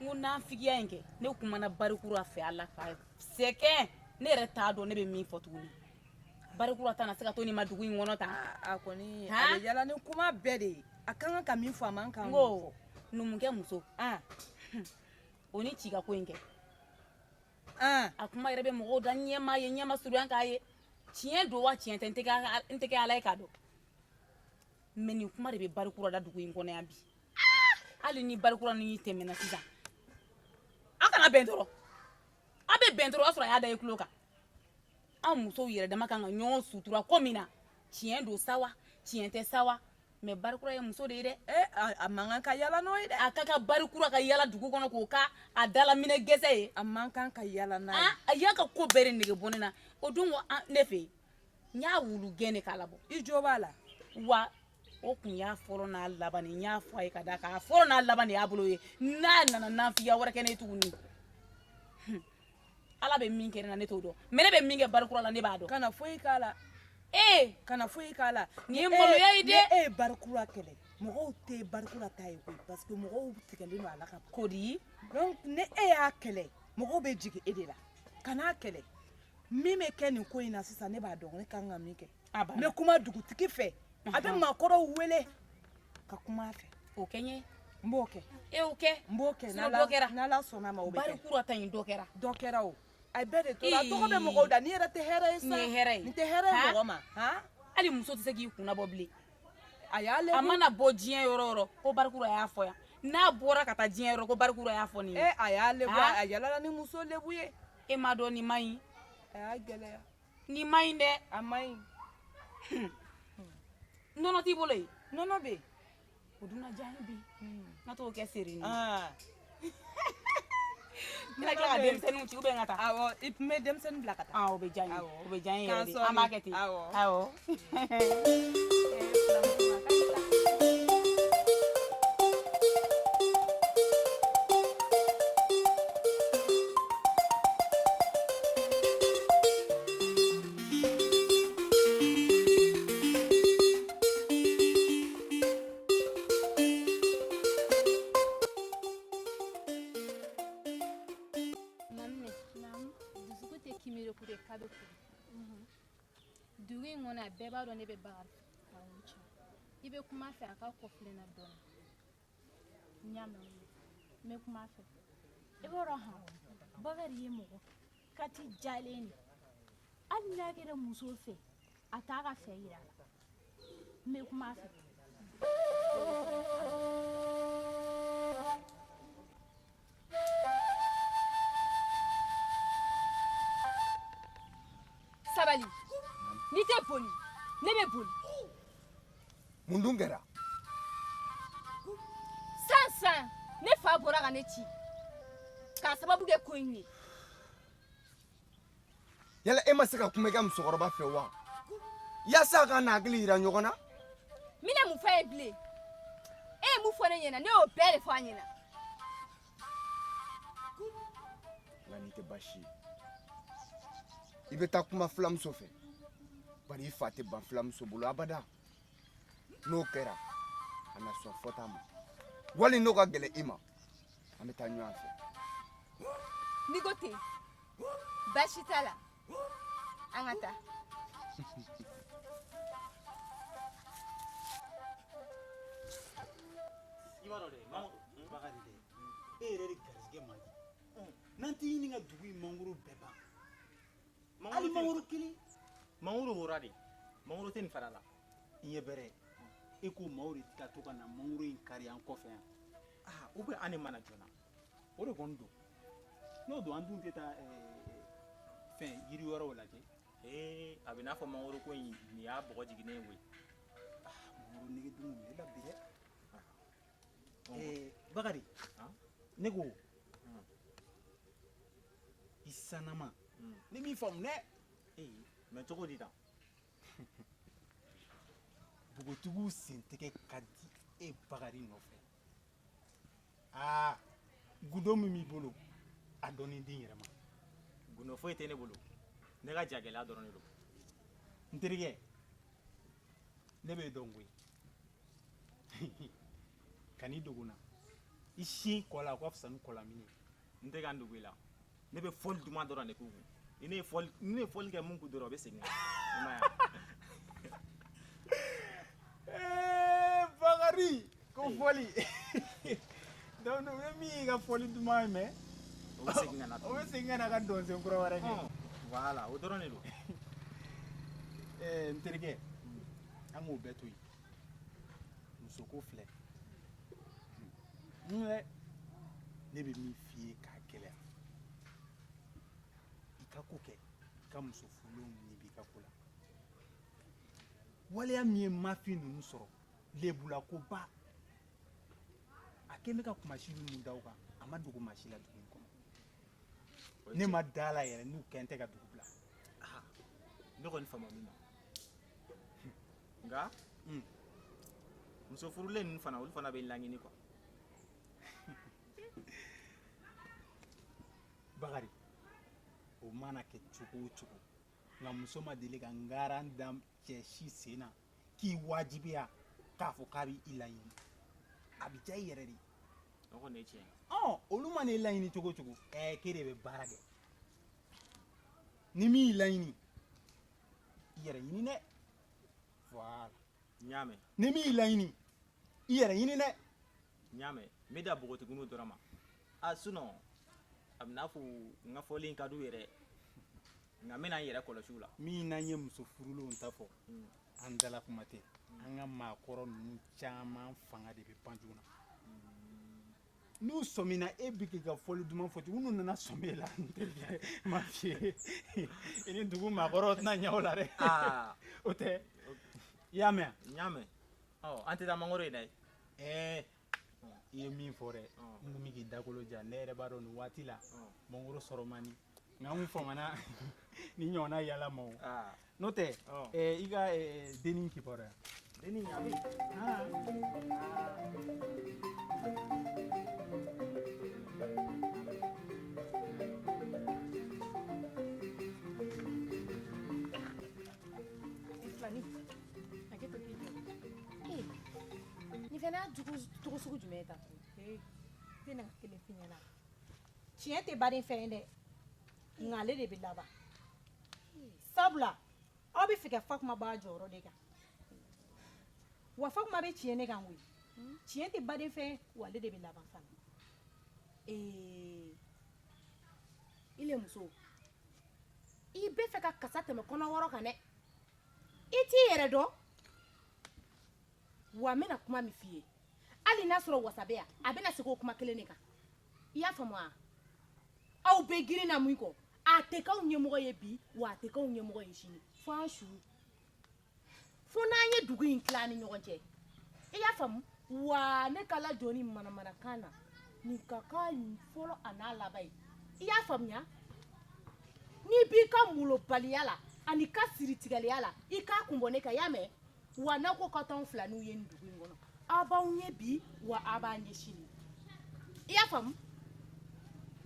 n ko nafigiya in kɛ ne kumana barikura fɛ ala ka sɛgɛn ne yɛrɛ t'a dɔn ne bɛ min fɔ tuguni barikura ta na se ka to nin ma dugu in kɔnɔ tan A kɔni a Han? bɛ yala ni kuma bɛɛ de ye. A ka kan ka min fɔ a man kan n k'o ko fɔ. numukɛ muso Ah, o ni ci ka ko in kɛ ah. a kuma yɛrɛ bɛ mɔgɔw da ɲɛ ma ye ɲɛ ma surunya k'a ye tiɲɛ don wa tiɲɛ tɛ n tɛ kɛ ala ye k'a dɔn mɛ nin kuma de bɛ barikura da dugu in kɔnɔ yan bi hali ni barikura ni tɛmɛna sisan a kana bɛn dɔrɔn a bɛ bɛn dɔrɔn o y'a sɔrɔ a y'a da i tulo kan an musow yɛrɛ dama kan ka ɲɔgɔn sutura ko min na tiɲɛ don sa wa tiɲɛ tɛ sa wa mɛ barikura ye muso de ye dɛ Eh, a man kan ka yala n'o ye dɛ. A ka ka barikura ka yala dugu kɔnɔ k'o ka a dalaminɛ gɛsɛ ye. A man kan ka yala n'a ye. A y'a ka ko bɛɛ de nege bɔ ne na o don ko ne fɛ yen n y'a wulu gɛn de k'a labɔ. I jo b'a la. Wa o kun y'a fɔlɔ n'a laban de n y'a fɔ a ye ka d'a kan a fɔlɔ n'a laban de y'a bolo ye n'a nana nafigiya wɛrɛ kɛ ne ye tuguni. Ala bɛ min kɛ ne na ne t'o dɔn mɛ ne bɛ min kɛ barikura la ne b'a dɔn. Kana foyi k'a la. Ee kana foyi k'a la. Nin ye maloya ye dɛ. Ni e ye barikura kɛlɛ mɔgɔw tɛ barikura ta ye koyi parce que mɔgɔw tigɛlen don a la ka ban. Kodi. Donc ni e y'a kɛlɛ mɔgɔw bɛ jigin e de la kan'a kɛlɛ min bɛ kɛ nin ko in na sisan ne b'a dɔn ne kan ka min kɛ. A banna. N bɛ kuma dugutigi fɛ a bɛ maakɔrɔw wele ka kuma a fɛ. O kɛ n ye. N b'o kɛ. E y'o kɛ. N b'o kɛ Sinon dɔ kɛra. n'Ala sɔnna a ma o bɛ kɛ. Barikura ta in dɔ kɛra. Dɔ kɛra o. A bɛɛ de tora a tɔgɔ bɛ mɔgɔw da n'i yɛrɛ tɛ hɛrɛ ye sa. Nin ye hɛrɛ ye. Nin tɛ hɛrɛ ye Han? mɔgɔ ma. Han? Hali muso tɛ se k'i kunna bɔ bilen. A y'a lebu. A mana bɔ diɲɛ yɔrɔ o yɔrɔ ko barikura y'a fɔ yan n'a bɔra ka taa diɲɛ yɔrɔ ko barikura y'a fɔ nin ye. E a y'a lebu Han? a yalala ni muso lebu ye. E m'a dɔn nin man ɲi. A y'a gɛlɛya. Nin man ɲi dɛ. A man ɲi. Nɔnɔ t'i bolo yen. Nɔnɔ bɛ yen. O dun na diya n ye bi. N ka t'o kɛ seri ni. Ah. N bɛna tila ka denmisɛnninw ci ou bien n ka taa. Awɔ i tun bɛ denmisɛnnin bila ka taa. Ah o bɛ diya n ye. O bɛ diya n ye yɛrɛ de. K'an An b'a kɛ ten. Awɔ. Awɔ. Dugu in kɔnɔ a bɛɛ b'a dɔn ne bɛ Bakari fɛ. Awɔ cɛ. I bɛ kuma a fɛ a ka kɔfilɛ n na dɔɔni. N y'a mɛn n bɛ kuma a fɛ. I b'a dɔn han Bakari ye mɔgɔ kati jalen de. Hali n'a kɛra muso fɛ a t'a ka fɛ yira a la. N bɛ kuma a fɛ. Sabali n'i tɛ boli ne bɛ boli. Mun dun kɛra? San san ne fa bɔra ka ne ci k'a sababu kɛ ko in ye. Yala e ma se ka kuma i ka musokɔrɔba fɛ wa? Yaasa a ka n'a hakili yira ɲɔgɔn na. N bɛna mun f'a ye bilen? E ye mun fɔ ne ɲɛna ne y'o bɛɛ de fɔ a ɲɛna. Nka nin tɛ baasi ye. I bɛ taa kuma filamuso fɛ. Bari i fa tɛ ban filamuso bolo abada. N'o kɛra a na sɔn fɔta ma. Wali n'o ka gɛlɛn i ma, an bɛ taa ɲɔgɔn fɛ. N'i ko ten, baasi t'a la. An ka taa. I b'a dɔn dɛ, Bakari dɛ, e yɛrɛ de garijɛgɛ man di. N'an tɛ ɲini ka dugu in mangoro bɛɛ ban. Hali mangoro kelen. Mangoro wora de. Mangoro tɛ nin fara la. I ɲɛ bɛrɛ. E ko maaw de tɛ ka to ka na mangoro in kari an kɔfɛ yan. Aa, ou bien an de mana joona. O de kɔni don. N'o don an dun tɛ taa fɛn yiri wɛrɛw lajɛ. Ee, a bɛ n'a fɔ mangoro ko in nin y'a bɔgɔ jiginnen ye koyi. Mangoro nege dun kun bɛ ne la bi dɛ. Bakari, ne ko i sanama ne m'i faamu dɛ. Ee, mais cogo di tan? Npogotigiw sentigɛ ka di e Bakari nɔfɛ. Aa, gundo min b'i bolo a dɔnni di n yɛrɛ ma. Gundo foyi tɛ ne bolo, ne ka jagɛlɛya dɔrɔn de don. N terikɛ, ne b'e dɔn koyi. Kan'i dogo n na. I sin kɔ la, o ka fisa ni kɔlamini ye. N tɛ ka n dogo i la. Ne bɛ fɔli duman dɔrɔn de k'u kun. Ni ne ye fɔli, ni ne ye fɔli kɛ mun kun dɔrɔn, o bɛ segin ka na. I m'a ye wa? Ee, Bakari, ko fɔli. Donc, u bɛ min y'i ka fɔli duman ye mɛn. O bɛ segin ka na. O bɛ segin ka na ka dɔnsen kura wɛrɛ kɛ. Voilà, o dɔrɔn de don. Ɛɛ, n terikɛ, an k'o bɛɛ to yen. Musoko filɛ. N yɛrɛ, ne bɛ min f'i ye k'a gɛlɛya. I ka ko kɛ, i ka muso furulenw ni b'i ka ko la. Waleya min ye mafin ninnu sɔrɔ, lebulakoba. A kɛn bɛ ka kunmasuli min da o kan, a ma dogo maa si la dugu in kɔnɔ. Ne ma da la yɛrɛ n'u kɛn tɛ ka dugu bila. Ne kɔni fama min ma. Nka, muso furulen ninnu fana, olu fana bɛ laɲini quoi. Bakari, o mana kɛ cogo o cogo, nka muso ma deli ka ngaran da cɛ si sen na k'i wajibiya k'a fɔ k'a bɛ i laɲini. A bɛ diya i yɛrɛ de ye. O kɔni ye tiɲɛ ye. Ɔ, olu mana i laɲini cogo o cogo, k'e de bɛ baara kɛ. Ni min y'i laɲini, i yɛrɛ ɲini dɛ. Voilà. N y'a mɛn. Ni min y'i laɲini, i yɛrɛ ɲini dɛ. N y'a mɛn. N bɛ da npogotigininw dɔrɔn ma. A sinon, a bɛ n'a fɔ n ka fɔli in ka d'u yɛrɛ. Nka n bɛna n yɛrɛ kɔlɔsi u la. Min n'an ye muso furulenw ta fɔ, an dala kuma tɛ. An ka maakɔrɔ ninnu caman fanga de bɛ ban joona. N'u sɔmina e bɛ k'i ka fɔli duman fɔ ten, n'u nana sɔmi e la, n terikɛ, n b'a f'i ye, i ni dugu maakɔrɔw tɛna ɲɛ o la dɛ. O tɛ. I y'a mɛn wa? N y'a mɛn. Ɔ, an tɛ taa mangoro in na ye. Ɛɛ, i ye min fɔ dɛ, n kun bɛ k'i dakolo ja, ne yɛrɛ b'a dɔn nin waati la, mangoro sɔrɔ man di. Nka n kun famana ni ɲɔgɔnna yala ma o. N'o tɛ, i ka dennin kibaruya. Dennin a bɛ yen. Filani, hakɛ to k'i jɔ. Ee, nin fana y'a jugu cogo sugu jumɛn ye tan tuguni? Ee, tɛ na ka kelen f'i ɲɛna. Tiɲɛ tɛ baden fɛn ye dɛ, nka ale de bɛ laban. Sabula Aw bɛ fɛ ka Fakuma b'a jɔyɔrɔ de kan. Wa Fakuma bɛ tiɲɛ ne kan koyi. Tiɲɛ tɛ baden fɛn wa ale de bɛ laban fana. Ee, ile muso, i bɛ fɛ ka kasa tɛmɛ kɔnɔ wɔrɔ kan dɛ. I t'i yɛrɛ dɔn. Wa n bɛna kuma min f'i ye, hali n'a sɔrɔ wasa bɛ yan, a bɛna segin o kuma kelen de kan. I y'a faamu wa? Aw bɛ girin na min kɔ, a tɛ k'anw ɲɛmɔgɔ ye bi, wa a tɛ k'anw ɲɛmɔgɔ ye sini. Fo an su. Fo n'an ye dugu in tila an ni ɲɔgɔn cɛ. I y'a faamu? Wa ne ka lajɔ ni manamanakan na, nin ka kan fɔlɔ a n'a laban ye. I y'a faamuya? N'i b'i ka molobaliya la ani ka siritigɛliya la, i k'a kun bɔ ne kan, i y'a mɛn? Wa n'a ko ka t'anw filaninw ye nin dugu in kɔnɔ, aw b'anw ye bi, wa aw b'an ye sini. I y'a faamu?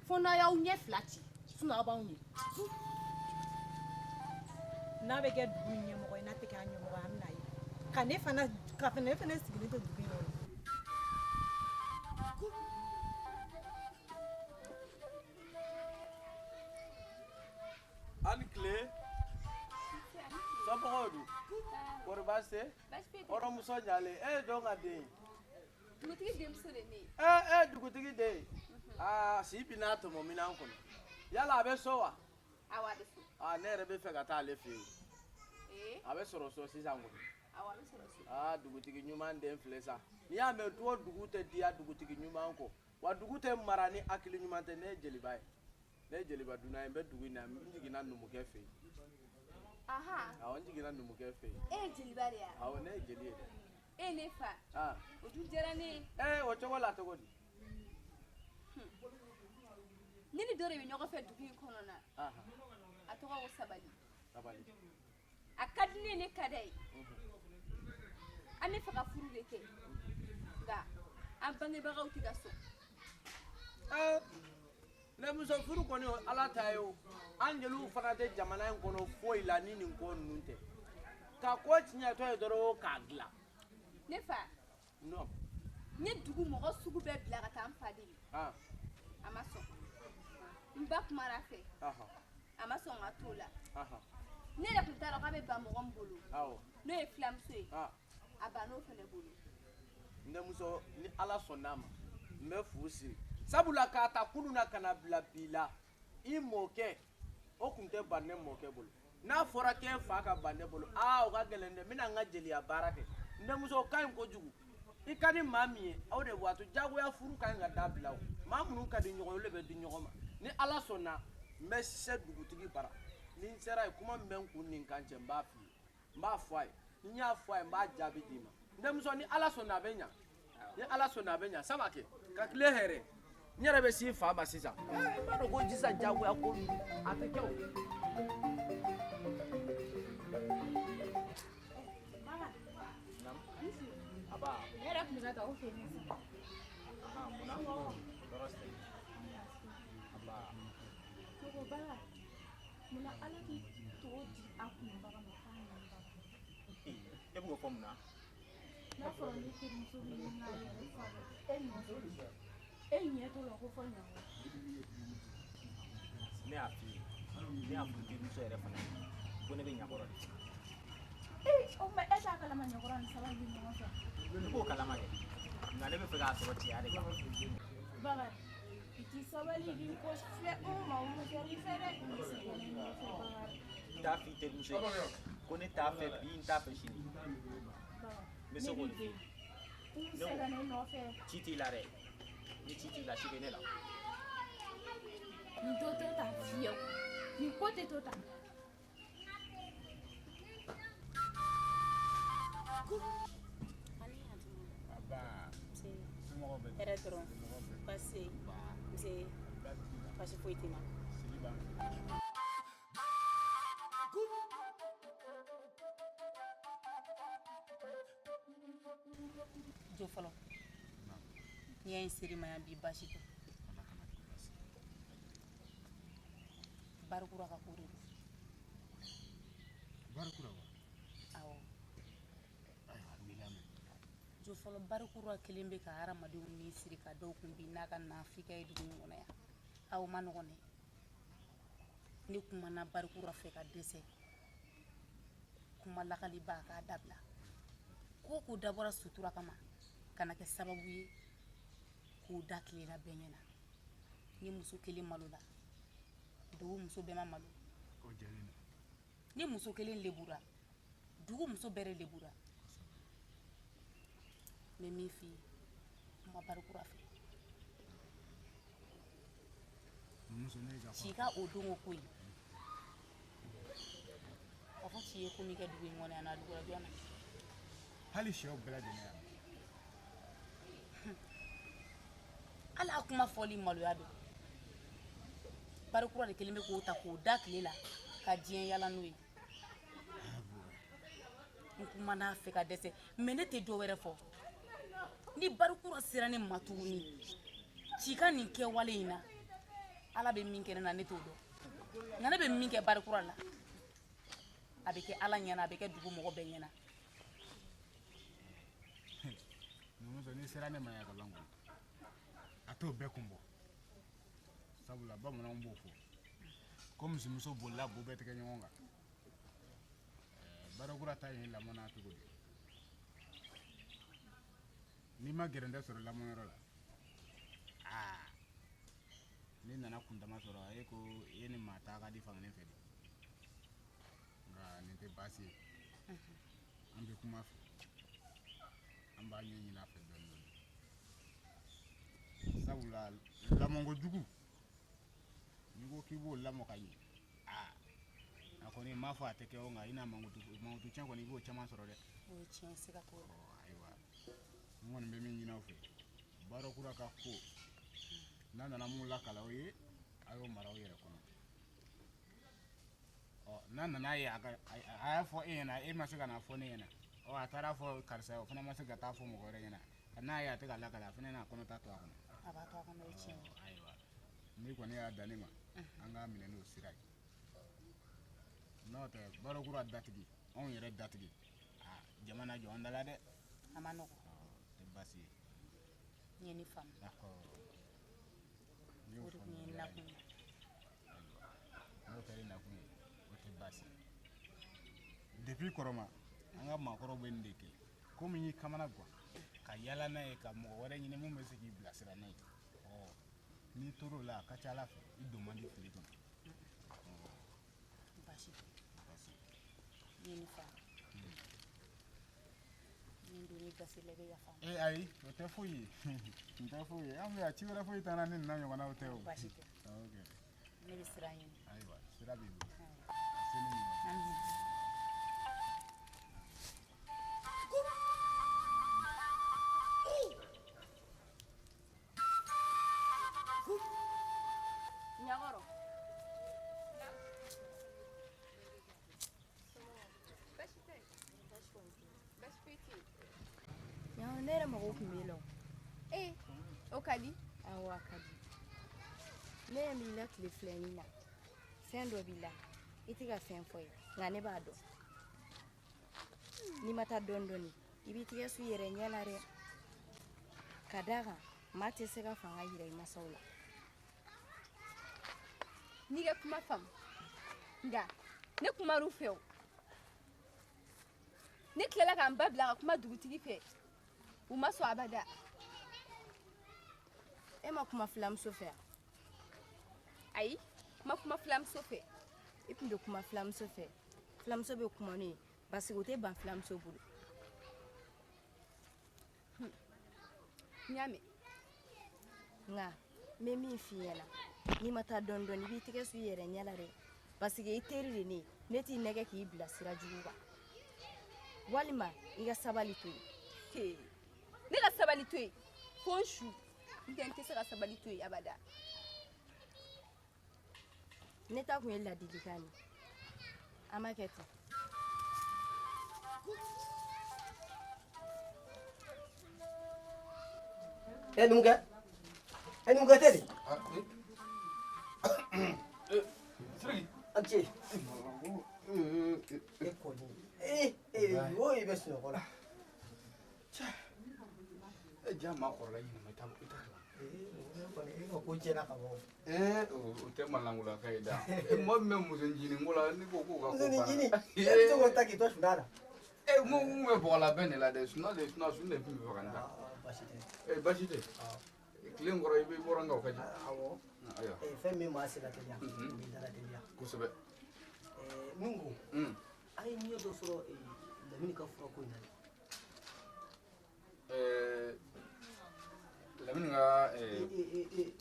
Fo n'a y'aw ɲɛ fila ci, sinon aw b'anw ye. N'a bɛ kɛ dugu in ɲɛmɔgɔ ye, n'a tɛ kɛ a ɲɛmɔgɔ ye, an bɛna ye. Ka ne fana, ka ne fana sigilen to dugu in kɔnɔ. A ni tile. Somɔgɔw dun? Kɔri baasi tɛ? Hɔrɔnmuso ɲalen, e ye jɔn ka den ye? Dugutigi denmuso de ne ye. Ee, e dugutigi den ye? Aa, si bi n'a tɔmɔ minɛn kɔnɔ. Yala a bɛ so wa? Awɔ, a bɛ so. Aa, ne yɛrɛ bɛ fɛ ka taa ale fɛ yen. Ee? A bɛ sɔrɔ so sisan kɔni. Awɔ, a bɛ sɔrɔ so. Aa, dugutigi ɲuman den filɛ sa. N'i y'a mɛn du o dugu tɛ diya dugutigi ɲuman kɔ. Wa dugu tɛ mara ni hakili ɲuman tɛ. Ne ye jeliba ye. Ne ye jeliba dunan ye, n bɛ dugu in na, n jiginna numukɛ fɛ yen. Ahan. Awɔ, n jiginna numukɛ fɛ yen. E ye jeliba de ye wa? Awɔ, ne ye jeli ye dɛ. E ye ne fa. Ah. O dun diyara ne ye. Ee, o cogo la cogo di? Ne ni dɔ de bɛ ɲɔgɔn fɛ dugu in kɔnɔ na. Ahan. A tɔgɔ ko Sabali. Sabali. A ka di ne ye, ne ka d'a ye. An bɛ fɛ ka furu de kɛ. Nka an bangebagaw tɛ ka sɔn. Ee, ne muso furu kɔni o Ala ta ye o. An jeliw fana tɛ jamana in kɔnɔ foyi la ni nin ko ninnu tɛ. Ka ko tiɲɛtɔ ye dɔrɔn k'a dilan. Ne fa. Non. N ye dugu mɔgɔ sugu bɛɛ bila ka taa n fa deli. Ah. A ma sɔn. N ba kumara a fɛ. Ahan. A ma sɔn ka t'o la. Ahan. Ne yɛrɛ tun t'a dɔn k'a bɛ ban mɔgɔ min bolo. Awɔ. N'o ye filamuso ye. Ah. A bann'o fana bolo. N denmuso, ni Ala sɔnn'a ma, n bɛ fu siri. Sabula k'a ta kunun na ka na bila bi la, i mɔkɛ, o tun tɛ ban ne mɔkɛ bolo. N'a fɔra k'e fa ka ban ne bolo, aa o ka gɛlɛn dɛ, n bɛna n ka jeliya baara kɛ. N denmuso, o ka ɲi kojugu. I ka di maa min ye, aw de b'a to jagoya furu ka ɲi ka dabila o. Maa minnu ka di ɲɔgɔn ye, olu de bɛ di ɲɔgɔn ma. Ni Ala sɔnna, n bɛ se dugutigi bara. Ni n sera yen, kuma min bɛ n kun ni n kan cɛ, n b'a f'i ye. N b'a fɔ a ye. Ni n y'a fɔ a ye, n b'a jaabi d'i ma. N denmuso, ni Ala sɔnna a bɛ ɲa. Ni Ala sɔnna a bɛ ɲa. Saba kɛ, ka tile hɛrɛ. N yɛrɛ bɛ s'i fa ma sisan. I b'a dɔn ko sisan jagoya ko ninnu, a tɛ kɛ o. Aba. Ne yɛrɛ tun bɛ ka taa aw fɛ yen sisan. Ahan, munna? Tɔɔrɔ si tɛ. Aba. Ne ko Bala, munna Ala t'i tɔgɔ di a kunbaga ma f'a ɲinibaga? E bɛ k'o fɔ mun na? N'a fɔra ne terimuso bɛ ɲini k'a yɛrɛ faga e nɔfɛ, e ɲɛ t'o la ko fɔ ɲaga. Ne y'a f'i ye, ne y'a fɔ n terimuso yɛrɛ fana ye ko ne bɛ ɲakɔrɔ de. Ee, o tuma e t'a kalama ɲakɔrɔ ni sabali bɛ ɲɔgɔn fɛ? Ne b'o kalama kɛ, nka ne bɛ fɛ k'a sɔrɔ cɛya de kan. Bakari, i t'i sabali k'i ko filɛ o ma o ma kɛra i fɛ dɛ. I bɛ se ka ne nɔfɛ Bakari. N t'a f'i terimuso ye ko ne t'a fɛ bi, n t'a fɛ sini. N bɛ se k'o de f'i ye. I bɛ se ka ne nɔfɛ. Ci t'i la dɛ, ni ci t'i la, ci bɛ ne la. Nin to tɛ ta fiyewu, nin ko tɛ to tan. Hɛrɛ dɔrɔn, baasi tɛ yen, nse, baasi foyi tɛ n na. Jo fɔlɔ, n'i y'a ye n ser'i ma yan bi baasi tɛ. Barikura ka ko de don. Barikura wa? Awɔ. Ayiwa, n b'i lamɛn. Jo fɔlɔ, barikura kelen bɛ ka hadamadenw ni siri ka dɔw kun bi n'a ka nafika ye dugu in kɔnɔ yan. Aw ma nɔgɔn dɛ. Ne kumana barikura fɛ ka dɛsɛ. Kuma lakaliba a k'a dabila. Ko o ko dabɔra sutura kama kana kɛ sababu ye k'o da tile la bɛɛ ɲɛna. Ni muso kelen malola, dugu muso bɛɛ ma malo. O jɛlen don. Ni muso kelen lebura, dugu muso bɛɛ de lebura. N bɛ min f'i ye, kuma Barikura fɛ. Ci ka o don o ko in a fɔ ci ye ko min kɛ dugu in kɔnɔ yan nɔ, a dugura jɔn na. Hali sɛw bɛɛ lajɛlen yan. Hali a kuma fɔli maloya don. Barikura de kelen bɛ k'o ta k'o da tile la ka diɲɛ yala n'o ye. N kumana a fɛ ka dɛsɛ, mais ne tɛ dɔ wɛrɛ fɔ. Ni Barikura sera ne ma tuguni ci ka nin kɛwale in na, Ala bɛ min kɛ ne na ne t'o dɔn, nka ne bɛ min kɛ Barikura la, a bɛ kɛ Ala ɲɛna, a bɛ kɛ dugu mɔgɔ bɛɛ ɲɛna. Numuso, n'i sera ne ma yan ka ban kɔni, a t'o bɛɛ kun bɔ, sabula bamananw b'o fɔ ko misimuso bolila bo bɛɛ tigɛ ɲɔgɔn kan. Barikura ta ye lamɔ n'a cogo de ye. N'i ma gɛrɛntɛ sɔrɔ lamɔyɔrɔ la, aa, n'i nana kundama sɔrɔ, e ko e ni maa taa ka di fankelen fɛ de. Nka nin tɛ baasi ye, an bɛ kuma fɛ, an b'a ɲɛɲini a fɛ dɔɔni dɔɔni, sabula lamɔko jugu, n'i ko k'i b'o lamɔ ka ɲɛ, aa, a kɔni m'a fɔ a tɛ kɛ o, nka i n'a mankutu mankutu tiɲɛ kɔni, i b'o caman sɔrɔ dɛ. O ye tiɲɛ, siga t'o la. Ayiwa, n kɔni bɛ min ɲini aw fɛ, Barikura ka ko n'a nana mun lakali aw ye, a y'o mara aw yɛrɛ kɔnɔ. Ɔ, n'a nana ye a ka a y'a fɔ e ɲɛna, e ma se ka n'a fɔ ne ɲɛna, ɔ, a taara fɔ karisa ye, o fana ma se ka taa fɔ mɔgɔ wɛrɛ ɲɛna, n'a ye a tɛ ka lakali, a fana n'a kɔnɔta to a kɔnɔ. A b'a to a kɔnɔ, o ye tiɲɛ ye. Ayiwa, n'i kɔni y'a dan ne ma, an k'a minɛ n'o sira ye. N'o tɛ, Barikura datigi, anw yɛrɛ datigi, aa, jama na jɔ an da la dɛ. A ma nɔgɔn. Tɛ baasi ye. N ye nin faamu. D'accord. N y'o O de tun ye n faamu. nakun ye. N'o kɛra i nakun ye, o tɛ baasi ye. Depuis kɔrɔma, an ka maakɔrɔw bɛ nin de kɛ. Komi y'i kamana gan ka yala n'a ye, ka mɔgɔ wɛrɛ ɲini mun bɛ se k'i bilasira n'a ye. Ɔ, n'i tor'o la, a ka ca Ala fɛ, i don man di fili kɔnɔ. Baasi tɛ. Baasi. N ye nin faamu. Ni n donn'i gasi la, i bɛ yafa n ma. Ee, ayi, o tɛ foyi ye, n tɛ foyi ye. An bɛ yan, ci wɛrɛ foyi t'an na ni nin n'a ɲɔgɔnnaw tɛ o. Baasi tɛ. Ok. Ne bɛ sira ɲini. Ayiwa, sira b'i bolo. A se ni ɲuman. Amina. Ɲakɔrɔ. Baasi tɛ. Baasi foyi tɛ yen. Ɲa, ne yɛrɛ mago tun b'e la o. Ee, o ka di. Awɔ, a ka di. Ne ɲɛ b'i la tile filanin na, fɛn dɔ b'i la, i tɛ ka fɛn fɔ ye, nka ne b'a dɔn. N'i ma taa dɔɔni dɔɔni, i b'i tigɛ su i yɛrɛ ɲɛ la dɛ. Ka d'a kan, maa tɛ se ka fanga yira i masaw la. N'i ka kuma faamu, nka ne kumar'u fɛ o. Ne tilala ka n ba bila ka kuma dugutigi fɛ, u ma sɔn abada. E ma kuma filamuso fɛ wa? Ayi, n ma kuma filamuso fɛ. I tun bɛ kuma filamuso fɛ. Filamuso bɛ kuma n'o ye parce que o tɛ ban filamuso bolo. N y'a mɛn. Nka n bɛ min f'i ɲɛna, n'i ma taa dɔɔni dɔɔni, i b'i tɛgɛ su i yɛrɛ ɲɛ la dɛ, parce que i teri de ne ye, ne t'i nɛgɛ k'i bila sira jugu kan, walima i ka sabali to yen. Ne ka sabali to yen fo n su, n tɛ n tɛ se ka sabali to yen abada. Ne ta kun ye ladilikan de ye, an b'a kɛ ten. E numukɛ, e numukɛ tɛ de? Siriki. An ce. E kɔni. Ee ee o i bɛ sunɔgɔ la. E ja maa kɔrɔla ɲinɛ ma i t'a i t'a kalan. Ee kɔni e ka ko ko tiɲɛna ka ban. Ee, o tɛ malankolaka ye da. E mɔgɔ min bɛ muso ncinin ko la, n'i ko k'o ka ko Muso banna. ncinin, e bɛ se k'o ta k'i to sunaa la. E mun kun bɛ bɔgɔlabɛn de la dɛ, sunaa de sunaa sun de tun bɛ fɛ ka n ta. Baasi tɛ. Ee, baasi tɛ. Tile in kɔrɔ i bɛ bɔra n kan o ka di. Awɔ. Ayiwa. Fɛn min maa se ka teliya, n b'i dala teliya. Kosɛbɛ. Min ko, a ye ɲɛ dɔ sɔrɔ Lamini ka furako in na dɛ. Lamini ka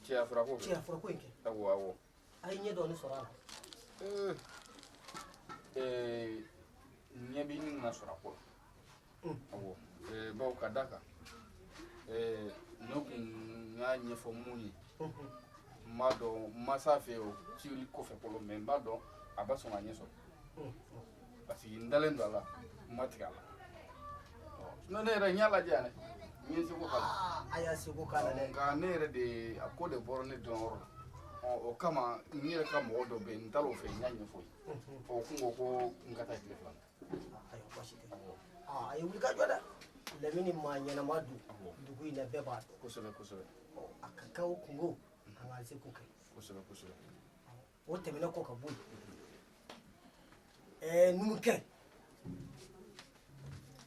cɛya furako kɛ. Cɛya furako in kɛ. Awɔ, awɔ. A ye ɲɛ dɔɔni sɔrɔ a la. Ɲɛ bɛ ɲini ka sɔrɔ a ko la. Awɔ. Bawo ka d'a kan, ne kun y'a ɲɛfɔ mun ye, n b'a dɔn n ma s'a fɛ o cili kɔfɛ fɔlɔ, mais n b'a dɔn a bɛ sɔn ka ɲɛ sɔrɔ. Parce que n dalen don a la, n ma tigɛ a la. Sinon ne yɛrɛ n y'a lajɛ yan dɛ, n ye n seko k'a la. A y'a seko k'a la dɛ. Nka ne yɛrɛ de, a ko de bɔra ne dɔnyɔrɔ la. O kama n yɛrɛ ka mɔgɔ dɔ bɛ yen, n taara o fɛ, n y'a ɲɛfɔ ye. O kun ko ko n ka taa tile 2 la. Ayiwa, baasi tɛ. A ye wuli ka jɔ dɛ. Lamini maa ɲɛnama don dugu in na, bɛɛ b'a dɔn. Kosɛbɛ, kosɛbɛ. A ka kan o kungo, an k'an seko kɛ. Kosɛbɛ, kosɛbɛ. O tɛmɛnen kɔ ka bɔ yen, numukɛ,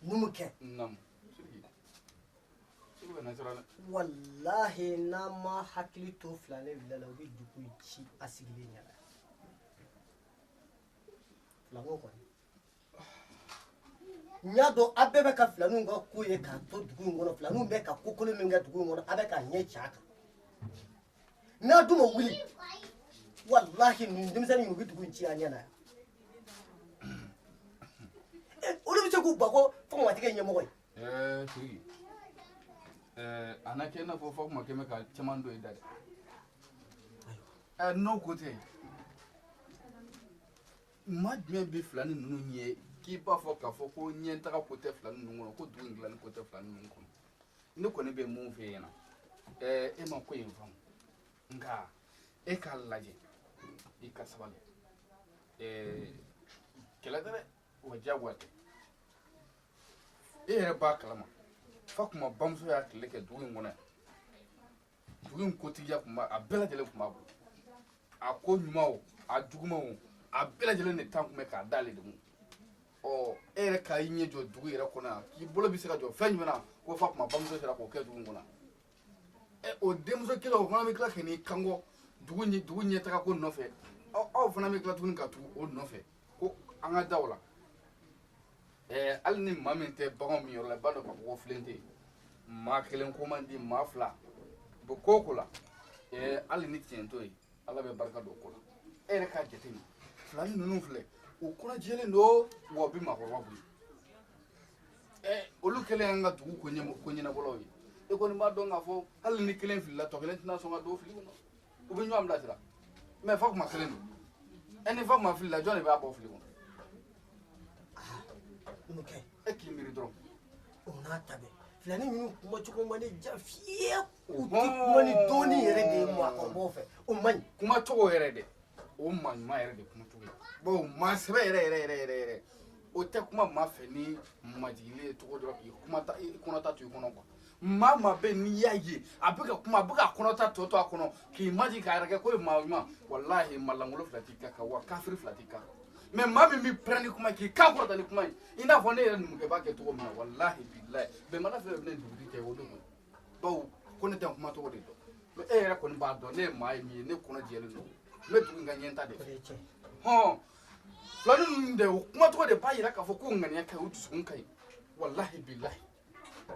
numukɛ. Naamu. Sidiki. Sidiki bɛ na sira dɛ. Walahi, n'an ma hakili to filanin fila la, u bɛ dugu in ci a sigilen ɲɛna. Filanko kɔni, n y'a dɔn aw bɛɛ bɛ ka filaninw ka ko ye k'a to dugu in kɔnɔ. Filaninw bɛ ka ko kolon min kɛ dugu in kɔnɔ, a bɛ k'a ɲɛ ci a kan. N'a dun ma wuli, walahi, nin denmisɛnnin in, u bɛ dugu in ci a ɲɛ na yan. Olu bɛ se k'u ban ko Fakuma tɛ kɛ ɲɛmɔgɔ ye. Sidiki, a na kɛ i n'a fɔ Fakuma kɛn bɛ ka caman don i da dɛ. N'o ko tɛ, maa jumɛn bɛ filanin ninnu ɲɛ k'i b'a fɔ k'a fɔ ko ɲɛtaga ko tɛ filanin ninnu kɔnɔ, ko dugu in dilanni ko tɛ filanin ninnu kɔnɔ? Ne kɔni bɛ mun f'e ɲɛna, e ma ko in faamu, nka e k'a lajɛ, i ka sabali. Kɛlɛ tɛ dɛ, wa diyagoya tɛ. E yɛrɛ b'a kalama, Fakuma bamuso y'a tile kɛ dugu in kɔnɔ yan. Dugu in kotigiya tun b'a, a bɛɛ lajɛlen tun b'a bolo. A ko ɲuman o, a juguman o, a bɛɛ lajɛlen de tan tun bɛ k'a d'ale de ma. Ɔ, e yɛrɛ ka i ɲɛ jɔ dugu yɛrɛ kɔnɔ yan, k'i bolo bɛ se ka jɔ fɛn jumɛn na ko Fakuma bamuso sera k'o kɛ dugu in kɔnɔ yan? O denmuso kelen o fana bɛ tila ka n'i kanko dugu ɲɛtaga ko nɔfɛ. Aw fana bɛ tila tuguni ka tugu o nɔfɛ ko an ka da o la. Hali ni maa min tɛ baganw min yɔrɔ la, i b'a dɔn k'a fɔ ko filen tɛ yen. Maa kelen ko man di, maa fila bɛ ko o ko la. Hali ni tiɲɛ t'o ye, Ala bɛ barika don o ko la. E yɛrɛ k'a jateminɛ, filanin ninnu filɛ, u kɔnɔ jɛlen don, wa u bɛ maakɔrɔba bonya. Olu kɛlen y'an ka dugu ko ɲɛnabɔlaw ye. E kɔni b'a dɔn k'a fɔ hali ni kelen filila, tɔ kelen tɛna sɔn ka don fili kɔnɔ. U bɛ ɲɔgɔn bilasira. Mais Fakuma kelen don. Ni Fakuma filila, jɔn de b'a bɔ fili kɔnɔ? Numukɛ. E k'i miiri dɔrɔn. O n'a ta bɛɛ, filanin ninnu kumacogo ma ne diya fiyewu. U tɛ kuma ni dɔɔni yɛrɛ de ye maakɔrɔbaw fɛ, o man ɲi. Kumacogo yɛrɛ dɛ, o maa ɲuman yɛrɛ de kumacogo ye. Bawo maa sɛbɛ yɛrɛ yɛrɛ yɛrɛ yɛrɛ yɛrɛ, o tɛ kuma maa fɛ ni majiginlen ye cogo dɔ la k'i kuma ta, i kɔnɔta to i kɔnɔ quoi. Maa maa bɛ yen, n'i y'a ye a bɛ ka kuma, a bɛ ka kɔnɔta tɔ to a kɔnɔ k'i majigin k'a yɛrɛ kɛ ko ye maa ɲuman, walahi malangolo fila t'i kan wa kafiri fila t'i kan. Mais maa min bɛ pɛrɛn ni kuma ye, k'i kan kɔrɔta ni kuma ye, i n'a fɔ ne yɛrɛ numukɛ b'a kɛ cogo min na, walahi bilahi, bɛnbaliya fɛn fɛn bɛ ne ni dugutigi cɛ, o don koyi. Bawo ko ne tɛ kuma cogo de dɔn. Mais e yɛrɛ kɔni b'a dɔn ne ye maa ye min ye, ne kɔnɔ jɛlen don. N bɛ dugu in ka ɲɛta de fɛ. Hɔn, filanin ninnu dɛ, o kumacogo de b'a yira k'a fɔ ko ŋaniya ka ɲi, o dusukun ka ɲi. Walahi bilahi.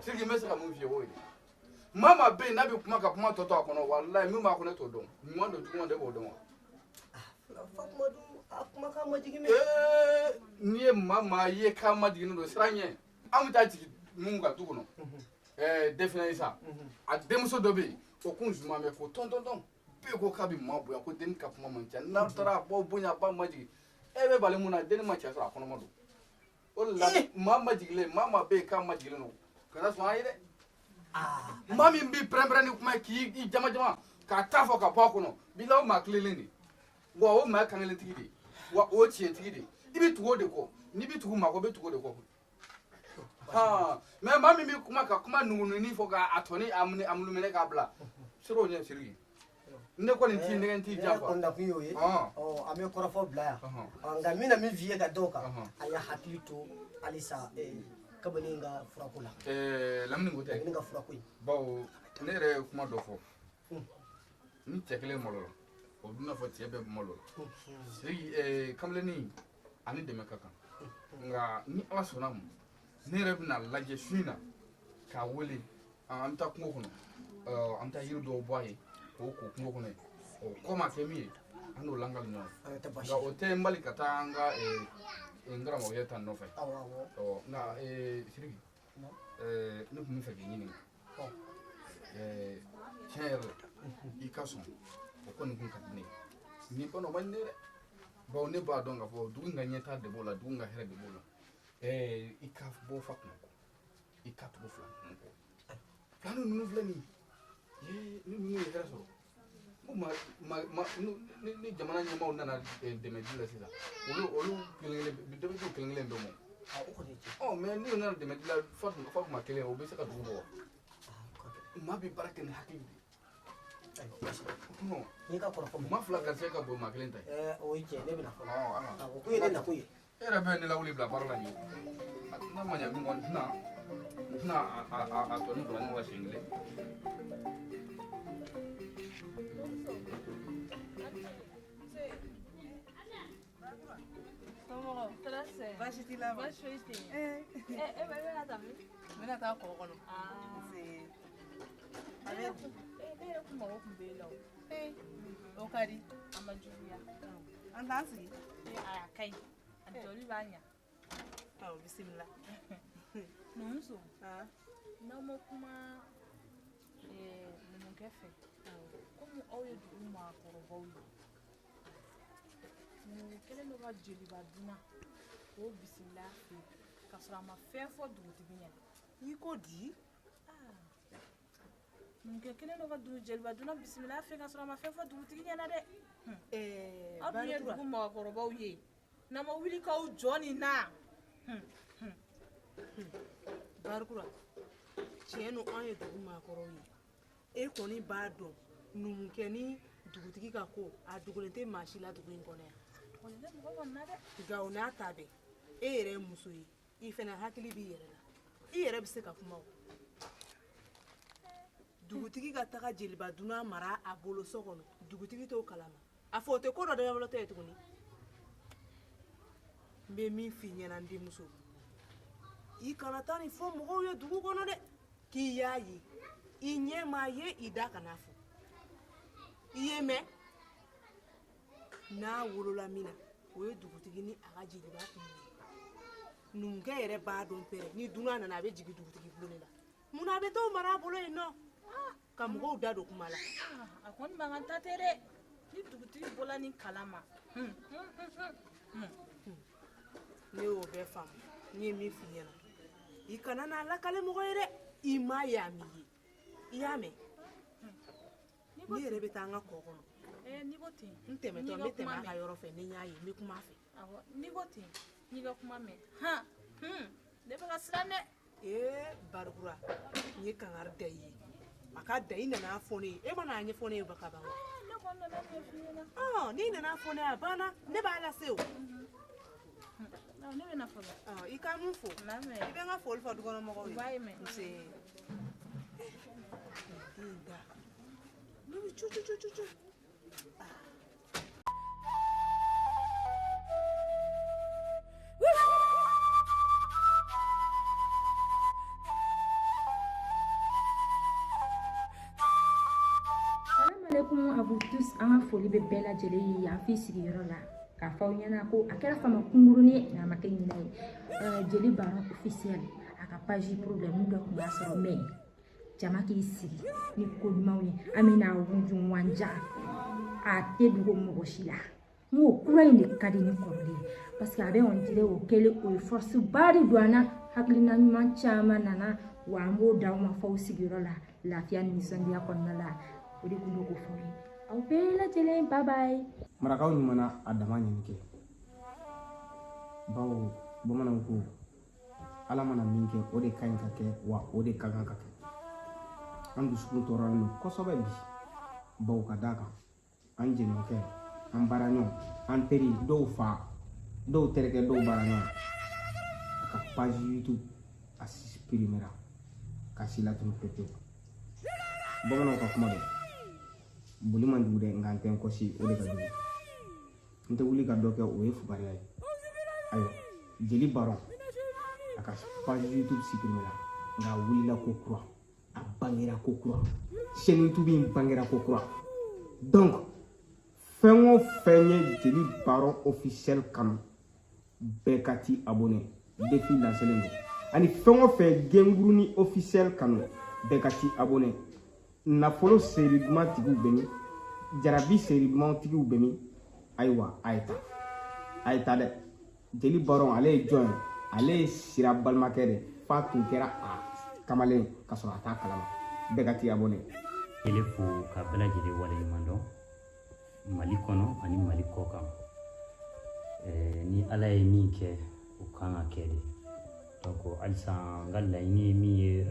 Sidiki, n bɛ se ka mun f'i ye o ye dɛ. Maa maa bɛ yen n'a bɛ kuma ka kuma tɔ to a kɔnɔ, walahi min b'a kɔnɔ e t'o dɔn. Ɲuman don, juguman don, e b'o dɔn wa? Fakuma dun, a kumakan ma jigin mɛ. N'i ye maa maa ye k'a majiginnen don, siran ɲɛ. An bɛ taa jigin mun kan du kɔnɔ. Definɛ ye sa. A denmuso dɔ bɛ yen, o kun zuma mɛ ko tɔn tɔn tɔn. Bɛɛ ko k'a bɛ maa bonya, ko denni ka kuma man ca. N'a taara a b'aw bonya, a b'a majigin. E bɛ bali mun na, denni ma cɛ sɔrɔ, a kɔnɔma don. O de la, maa majigilen, maa maa bɛ yen k'a majigilen don, kana sɔn a ye dɛ. Maa min b'i pɛrɛn-pɛrɛn ni kuma ye k'i jama jama k'a ta fɔ ka bɔ a kɔnɔ, bilahi o maa tilennen de. Wa o maa kankelentigi de. Wa o tiɲɛtigi de. I bɛ tugu o de kɔ. N'i bɛ tugu maa kɔ, i bɛ tugu o de kɔ. Mais maa min bɛ kuma ka kuma nugununi fɔ k'a tɔni a munumɛnɛ k'a bila, sira o ɲɛ Sidiki. Ne kɔni t'i nɛgɛ, n t'i janfa. Ne kɔni nakun y'o ye. Ɔ, an bɛ kɔrɔfɔ bila yan. Nka n bɛna min f'i ye ka da o kan, a y'a hakili to halisa kamalen ka furako la. Lamini ko tɛ. Lamini ka furako in. Bawo ne yɛrɛ ye kuma dɔ fɔ. Ni cɛ kelen malola, o bɛ n'a fɔ cɛ bɛɛ malola. Siriki, kamalennin ani dɛmɛ ka kan. Nka ni Ala sɔnna ma, ne yɛrɛ bɛna lajɛ su in na k'a wele, an bɛ taa kungo kɔnɔ, an bɛ taa yiri dɔw bɔ a ye k'o ko kungo kɔnɔ yen. Ɔ, kɔ ma kɛ min ye, an n'o lankali ɲɔgɔn ye. Nka o tɛ n bali ka taa an ka n karamɔgɔkɛ ta nɔfɛ. Ɔ, nka Siriki, ne tun bɛ fɛ k'i ɲininka. Tiɲɛ yɛrɛ la, i ka sɔn, o kɔni kun ka di ne ye. Nin kɔni o man di ne ye dɛ. Bawo ne b'a dɔn k'a fɔ dugu in ka ɲɛtaa de b'o la, dugu in ka hɛrɛ de b'o la. I ka bɔ fa kuma kɔ, i ka tugu fila ninnu kɔ. Fila ninnu filɛ nin ye, ni ninnu ye hɛrɛ sɔrɔ, ni jamana ɲɛmaaw nana dɛmɛ di la sisan, olu kelen kelen, dɔ bɛ t'o kelen kelen bɛɛ mɔ. Ɔ, mɛ n'u nana dɛmɛ di la fa kuma kelen, o bɛ se ka dugu bɔ wa? Maa bɛ baara kɛ ni hakili de ye. N'i ka kɔrɔfɔ mɛ. Maa fila garisɛgɛ ka bon maa kelen ta ye. O ye tiɲɛ, ne bɛna fɔlɔ. Awɔ, ko ye ne nakun ye. E yɛrɛ bɛ ne lawuli bila baara la nin ye. N'a ma ɲɛ min kɔ, n tɛna a tɔ ni bila ɲɔgɔn kan siɲɛ kelen. Baasi t'i la? Baasi foyi tɛ yen. E bɛna taa min? N bɛna taa kɔ kɔnɔ. Ne yɛrɛ kun mago tun b'e la o. O ka di. A ma juguya. An t'an sigi. A ka ɲi. A jɔli b'a ɲa. Awɔ, bisimila. Numuso, n'aw ma kuma numukɛ fɛ, komi aw ye dugu maakɔrɔbaw ye, numukɛ kɛlen don ka jeliba dunan k'o bisimila a fɛ yen k'a sɔrɔ a ma fɛn fɔ dugutigi ɲɛna. I ko di? Numukɛ kɛlen don ka jeliba dunan bisimila a fɛ k'a sɔrɔ a ma fɛn fɔ dugutigi ɲɛna dɛ. Aw dun ye dugu maakɔrɔbaw ye, n'aw ma wuli k'aw jɔ nin na. Barikura, tiɲɛ don, an ye dugu maakɔrɔw ye. E kɔni b'a dɔn numukɛ ni dugutigi ka ko a dogolen tɛ maa si la dugu in kɔnɔ yan. Nka o n'a ta bɛɛ, e yɛrɛ ye muso ye, i fana hakili b'i yɛrɛ la, i yɛrɛ bɛ se ka kuma o. Dugutigi ka taga jeliba dunan mara a bolo so kɔnɔ, dugutigi t'o kalama. A fɔ o tɛ ko dɔ dabɔtɔ ye tuguni. N bɛ min f'i ɲɛna n denmuso, i kana taa nin fɔ mɔgɔw ye dugu kɔnɔ dɛ, k'i y'a ye, i ɲɛ m'a ye, i da kana fɔ. I ye mɛn? N'a wolola min na, o ye dugutigi ni a ka jeliba kun ye. Numukɛ yɛrɛ b'a dɔn pɛrɛ, ni dunan nana a bɛ jigin dugutigi bulon de la. Munna a bɛ t'o mara a bolo yen nɔ ka mɔgɔw da don kuma la? A kɔni mankan ta tɛ dɛ, ni dugutigi bɔla ni kalama. Ne y'o bɛɛ faamu. N ye min f'i ɲɛna, i kana n'a lakale mɔgɔ ye dɛ, i m'a ye a m'i ye, i y'a mɛn? Ne yɛrɛ bɛ taa an ka kɔ kɔnɔ. N'i ko ten, n tɛmɛtɔ n bɛ tɛmɛ a ka yɔrɔ fɛ, ni n y'a ye n bɛ kuma a fɛ. Awɔ, n'i ko ten, n'i ka kuma mɛn, han, ne bɛ ka siran dɛ. Barikura, n ye kangari da i ye, a ka da i nana fɔ ne ye, e ma n'a ɲɛfɔ ne ye ka ban. Ne kɔni nana ɲɛf'i ɲɛna. N'i nana fɔ ne ye a banna, ne b'a lase o. Ne bɛ na fɔlɔ. I ka mun fo? I bɛ n ka foli fɔ dukɔnɔmɔgɔw ye. U b'a ye mɛn. Nse. Den da. Ne bɛ cu cu cu cu. Salam alaikum à vous tous. An ka foli bɛ bɛɛ lajɛlen ye yan f'i sigiyɔrɔ la. K'a fɔ aw ɲɛna ko a kɛra fama kunkurunin ye nka a ma kɛ ɲinɛ ye. Jeli Baron officiel a ka page problème dɔ tun b'a sɔrɔ, mais jama k'i sigi ni ko ɲumanw ye, an bɛna wuju wanja a tɛ dogo mɔgɔ si la. N ko kura in de ka di ni kɔrɔlen ye, parce que a bɛ on dirait o kɛlen o ye force ba de don an na, hakilina ɲuman caman nana, wa an b'o d'aw ma f'aw sigiyɔrɔ la lafiya ni nisɔndiya kɔnɔna la. O de tun bɛ k'o fɔ aw ye. Aw bɛɛ lajɛlen, bye bye. Marakaw ɲuman a dama ɲini kɛ, bawo bamananw ko Ala mana min kɛ o de ka ɲi ka kɛ, wa o de ka kan ka kɛ. An dusukun tɔɔrɔlen don kosɛbɛ bi, bawo ka d'a kan An jɛɲɔgɔnkɛ, an baaraɲɔgɔn, an teri, dɔw fa, dɔw terikɛ, dɔw baaraɲɔgɔn, a ka page YouTube a supprimera ka si latunu pewu. Bamananw ka kuma don, boli man jugu dɛ, nka n tɛ n kɔsi, o de ka jugu. N tɛ wuli ka dɔ kɛ, o ye fugariya ye. Ayiwa, Jeli Baron a ka page YouTube supprimera, nka a wulila ko kura, a bangera ko kura, chaîne YouTube in bangera ko kura. Donc fɛn o fɛn ye Jeli Baron officiel kanu, bɛɛ ka t'i abonné, défi lancelen don. Ani fɛn o fɛn Gengurunin officiel kanu, bɛɛ ka t'i abonné. Nafolo seeri duman tigiw bɛ min? Jarabi seeri duman tigiw bɛ min? Ayiwa, a ye taa, a ye taa dɛ. Jeli Baron ale ye jɔn ye? Ale ye Sira balimakɛ de, f'a tun kɛra a kamalen ka sɔrɔ a t'a kalama. Bɛɛ ka t'i abonné. Ele fo ka bɛɛ lajɛlen waleɲuman dɔn Mali kɔnɔ ani Mali kɔ kan. Ni Ala ye min kɛ, o kan ka kɛ de. Donc halisa n ka laɲini ye min ye,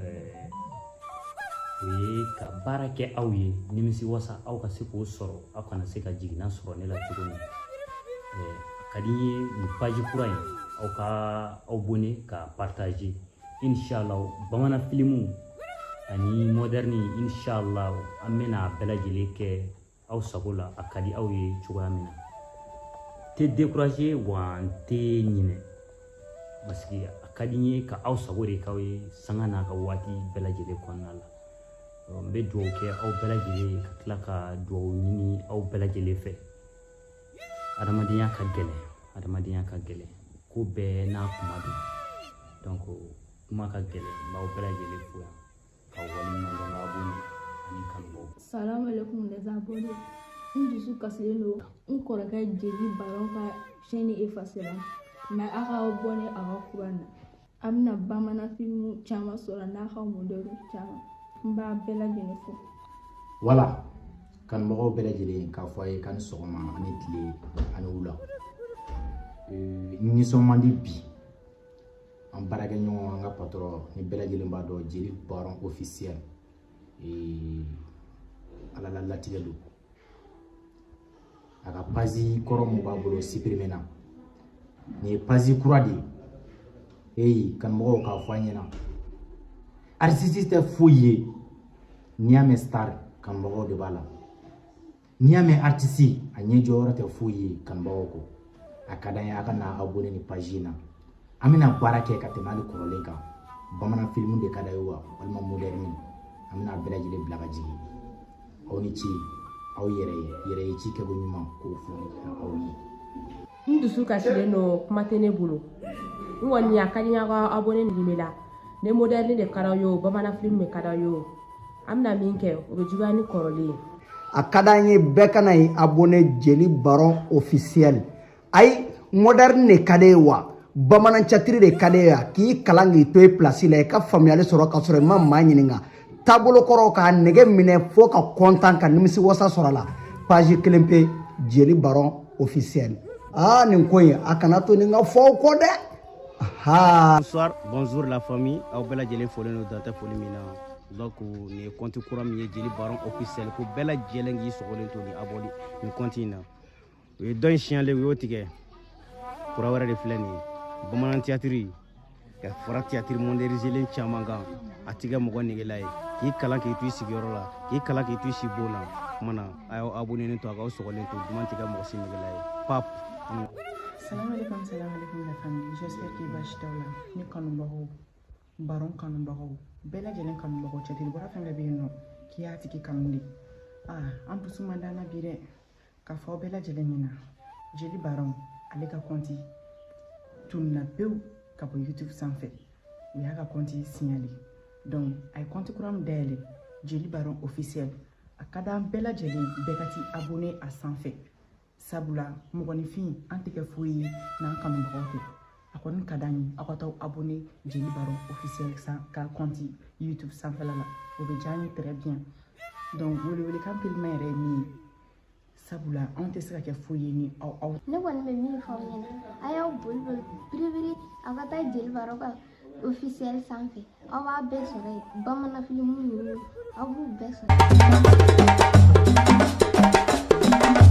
o ye ka baara kɛ aw ye nimisi wasa aw ka se k'o sɔrɔ, aw kana se ka jiginna sɔrɔ ne la cogo min. A ka di n ye nin page kura in, aw ka aw abonné ka partager. Inshallah bamanan filimu ani moderne, inshallah an bɛna a bɛɛ lajɛlen kɛ aw sago la, a ka di aw ye cogoya min na. Tɛ décourager wa n tɛ ɲinɛ, parce que a ka di n ye ka aw sago de k'aw ye sanga n'a ka waati bɛɛ lajɛlen kɔnɔna la. N bɛ dugawu kɛ aw bɛɛ lajɛlen ye, ka tila ka dugawu ɲini aw bɛɛ lajɛlen fɛ. Adamadenya ka gɛlɛn, adamadenya ka gɛlɛn, ko bɛɛ n'a kuma don. Donc kuma ka gɛlɛn, n b'aw bɛɛ lajɛlen fo yan k'aw waleɲuman dɔn, k'aw abonné ani kanubagaw. Salam alaikum les abonnés. N dusu kasilen don, n kɔrɔkɛ Jeli Baron ka chaîne effacé la, mais aw ka abonné a ka kura na. A bɛna bamanan filimu caman sɔrɔ n'a ka modèle caman. N b'a bɛɛ lajɛlen fo. Wala kanubagaw bɛɛ lajɛlen, k'a fɔ a ye k'a ni sɔgɔma ani tile ani wula. N nisɔn man di bi. An baarakɛɲɔgɔn, an ka patron, ni bɛɛ lajɛlen b'a dɔn, Jeli Baron officiel, Ala la latigɛ don. A ka page kɔrɔ mun b'a bolo supprimer na, nin ye page kura de ye. Eyi kanubagaw, k'a fɔ an ɲɛna, artiste tɛ foyi ye. N'i y'a mɛn star, kanubagaw de b'a la. N'i y'a mɛn artiste, a ɲɛ jɔyɔrɔ tɛ foyi ye kanubagaw kɔ. A ka d'an ye a ka na abonné ni page in na. An bɛna baara kɛ ka tɛmɛ hali kɔrɔlen kan. Bamanan filimu de ka d'a ye wa, walima moderne, an bɛna a bɛɛ lajɛlen bila ka jigin. Aw ni ce, aw yɛrɛ ye yɛrɛ ye ci kɛko ɲuman k'o fɔ aw ye. N dusu kasilen don, kuma tɛ ne bolo. N kɔni a ka di n ye aw ka abonné nin la. Ne moderne de ka d'aw ye o, bamanan filimu de ka d'aw ye o, an bɛna min kɛ, o bɛ juguya ni kɔrɔlen ye. A ka d'an ye bɛɛ ka na i abonné Jeli Baron officiel. Ayi, moderne de ka d'e ye wa, bamanan catiri de ka d'e ye wa, k'i kalan k'i to i place la, i ka faamuyali sɔrɔ ka sɔrɔ i ma maa ɲininka, taabolo kɔrɔ k'a nɛgɛ minɛ fo ka kɔntan ka nimisi wasa sɔrɔ a la. Page kelen pe, Jeli Baron officiel. Aa, nin ko in, a kana to nin ka fɔ aw kɔ dɛ. Ha. Bonsoir, bonjour la famille. Aw bɛɛ lajɛlen folen don, dan tɛ foli min na. Donc nin ye compte kura min ye, Jeli Baron officiel, ko bɛɛ lajɛlen k'i sɔgɔlen to nin abonné nin compte in na. U ye dɔ in signalé, u y'o tigɛ. Kura wɛrɛ de filɛ nin ye. Bamanan théâtre ka fara théâtre moderniselen caman kan, a ti kɛ mɔgɔ negela ye. K'i kalan k'i to i sigiyɔrɔ la, k'i kalan k'i to i si bon na. Kuma na, a y'aw abonné to, a k'aw sɔgɔlen to, duman ti kɛ mɔgɔ si negela ye. Pap. Salam alaikum, salam alaikum la famille. J'espère que baasi t'aw la. Ne kanubagaw, Baron kanubagaw, bɛɛ lajɛlen kanubagaw, cɛtiri bɔra fɛn fɛn bɛ yen nɔ, k'i y'a tigi kanu de. Ah, an dusu man d'an na bi dɛ. K'a fɔ aw bɛɛ lajɛlen ɲɛna, Jeli Baron ale ka compte tununna pewu ka bɔ YouTube sanfɛ. U y'a ka compte signalé. Donc a ye compte kura min dayɛlɛ, Jeli Baron officiel, a ka d'an bɛɛ lajɛlen bɛɛ ka t'i abonné a sanfɛ. Sabula mɔgɔninfin an tɛ kɛ foyi ye n'an kanubagaw tɛ. A kɔni ka d'an ye aw ka t'aw abonné Jeli Baron officiel san ka compte YouTube sanfɛla la, o bɛ diya an ye très bien. Donc welewelekan teliman yɛrɛ ye min ye, sabula anw tɛ se ka kɛ foyi ye ni aw aw. Ne kɔni bɛ min fɔ aw ɲɛna, a y'aw boli boli biribiri, aw ka taa Jeli Baron ka officiel sanfɛ, aw b'a bɛɛ sɔrɔ yen. Bamanan filimu ninnu, aw b'u bɛɛ sɔrɔ yen.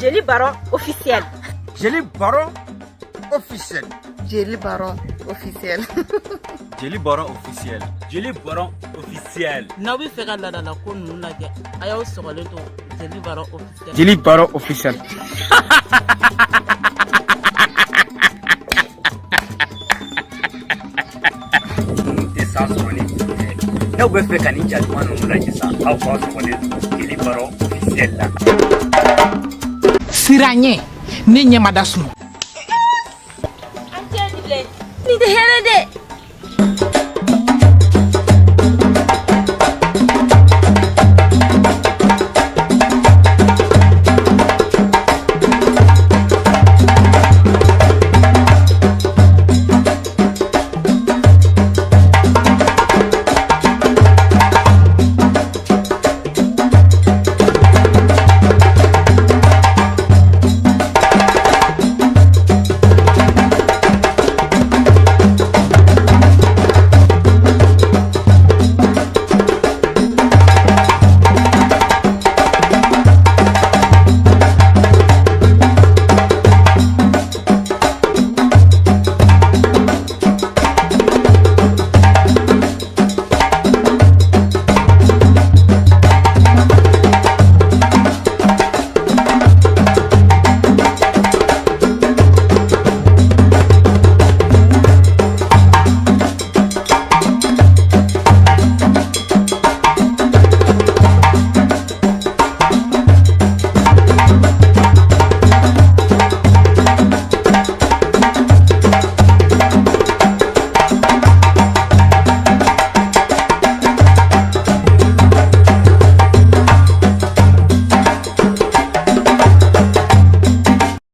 Jeli Baron officiel. Jeli Baron officiel. Jeli Baron officiel. Jeli Baron officiel. Jeli Baron officiel. N'aw bɛ fɛ ka laadala ko ninnu lajɛ, a y'aw sɔgɔlen to Jeli Baron officiel. Jeli Baron officiel. Tɛ san sɔrɔ ni n'aw bɛ fɛ ka nin ja duman ninnu lajɛ sa, aw k'aw sɔgɔlen to Jeli Baron officiel la. Sira ɲɛ ne ɲɛ ma da sunɔgɔ. An cɛ ni tile. Nin tɛ hɛrɛ dɛ.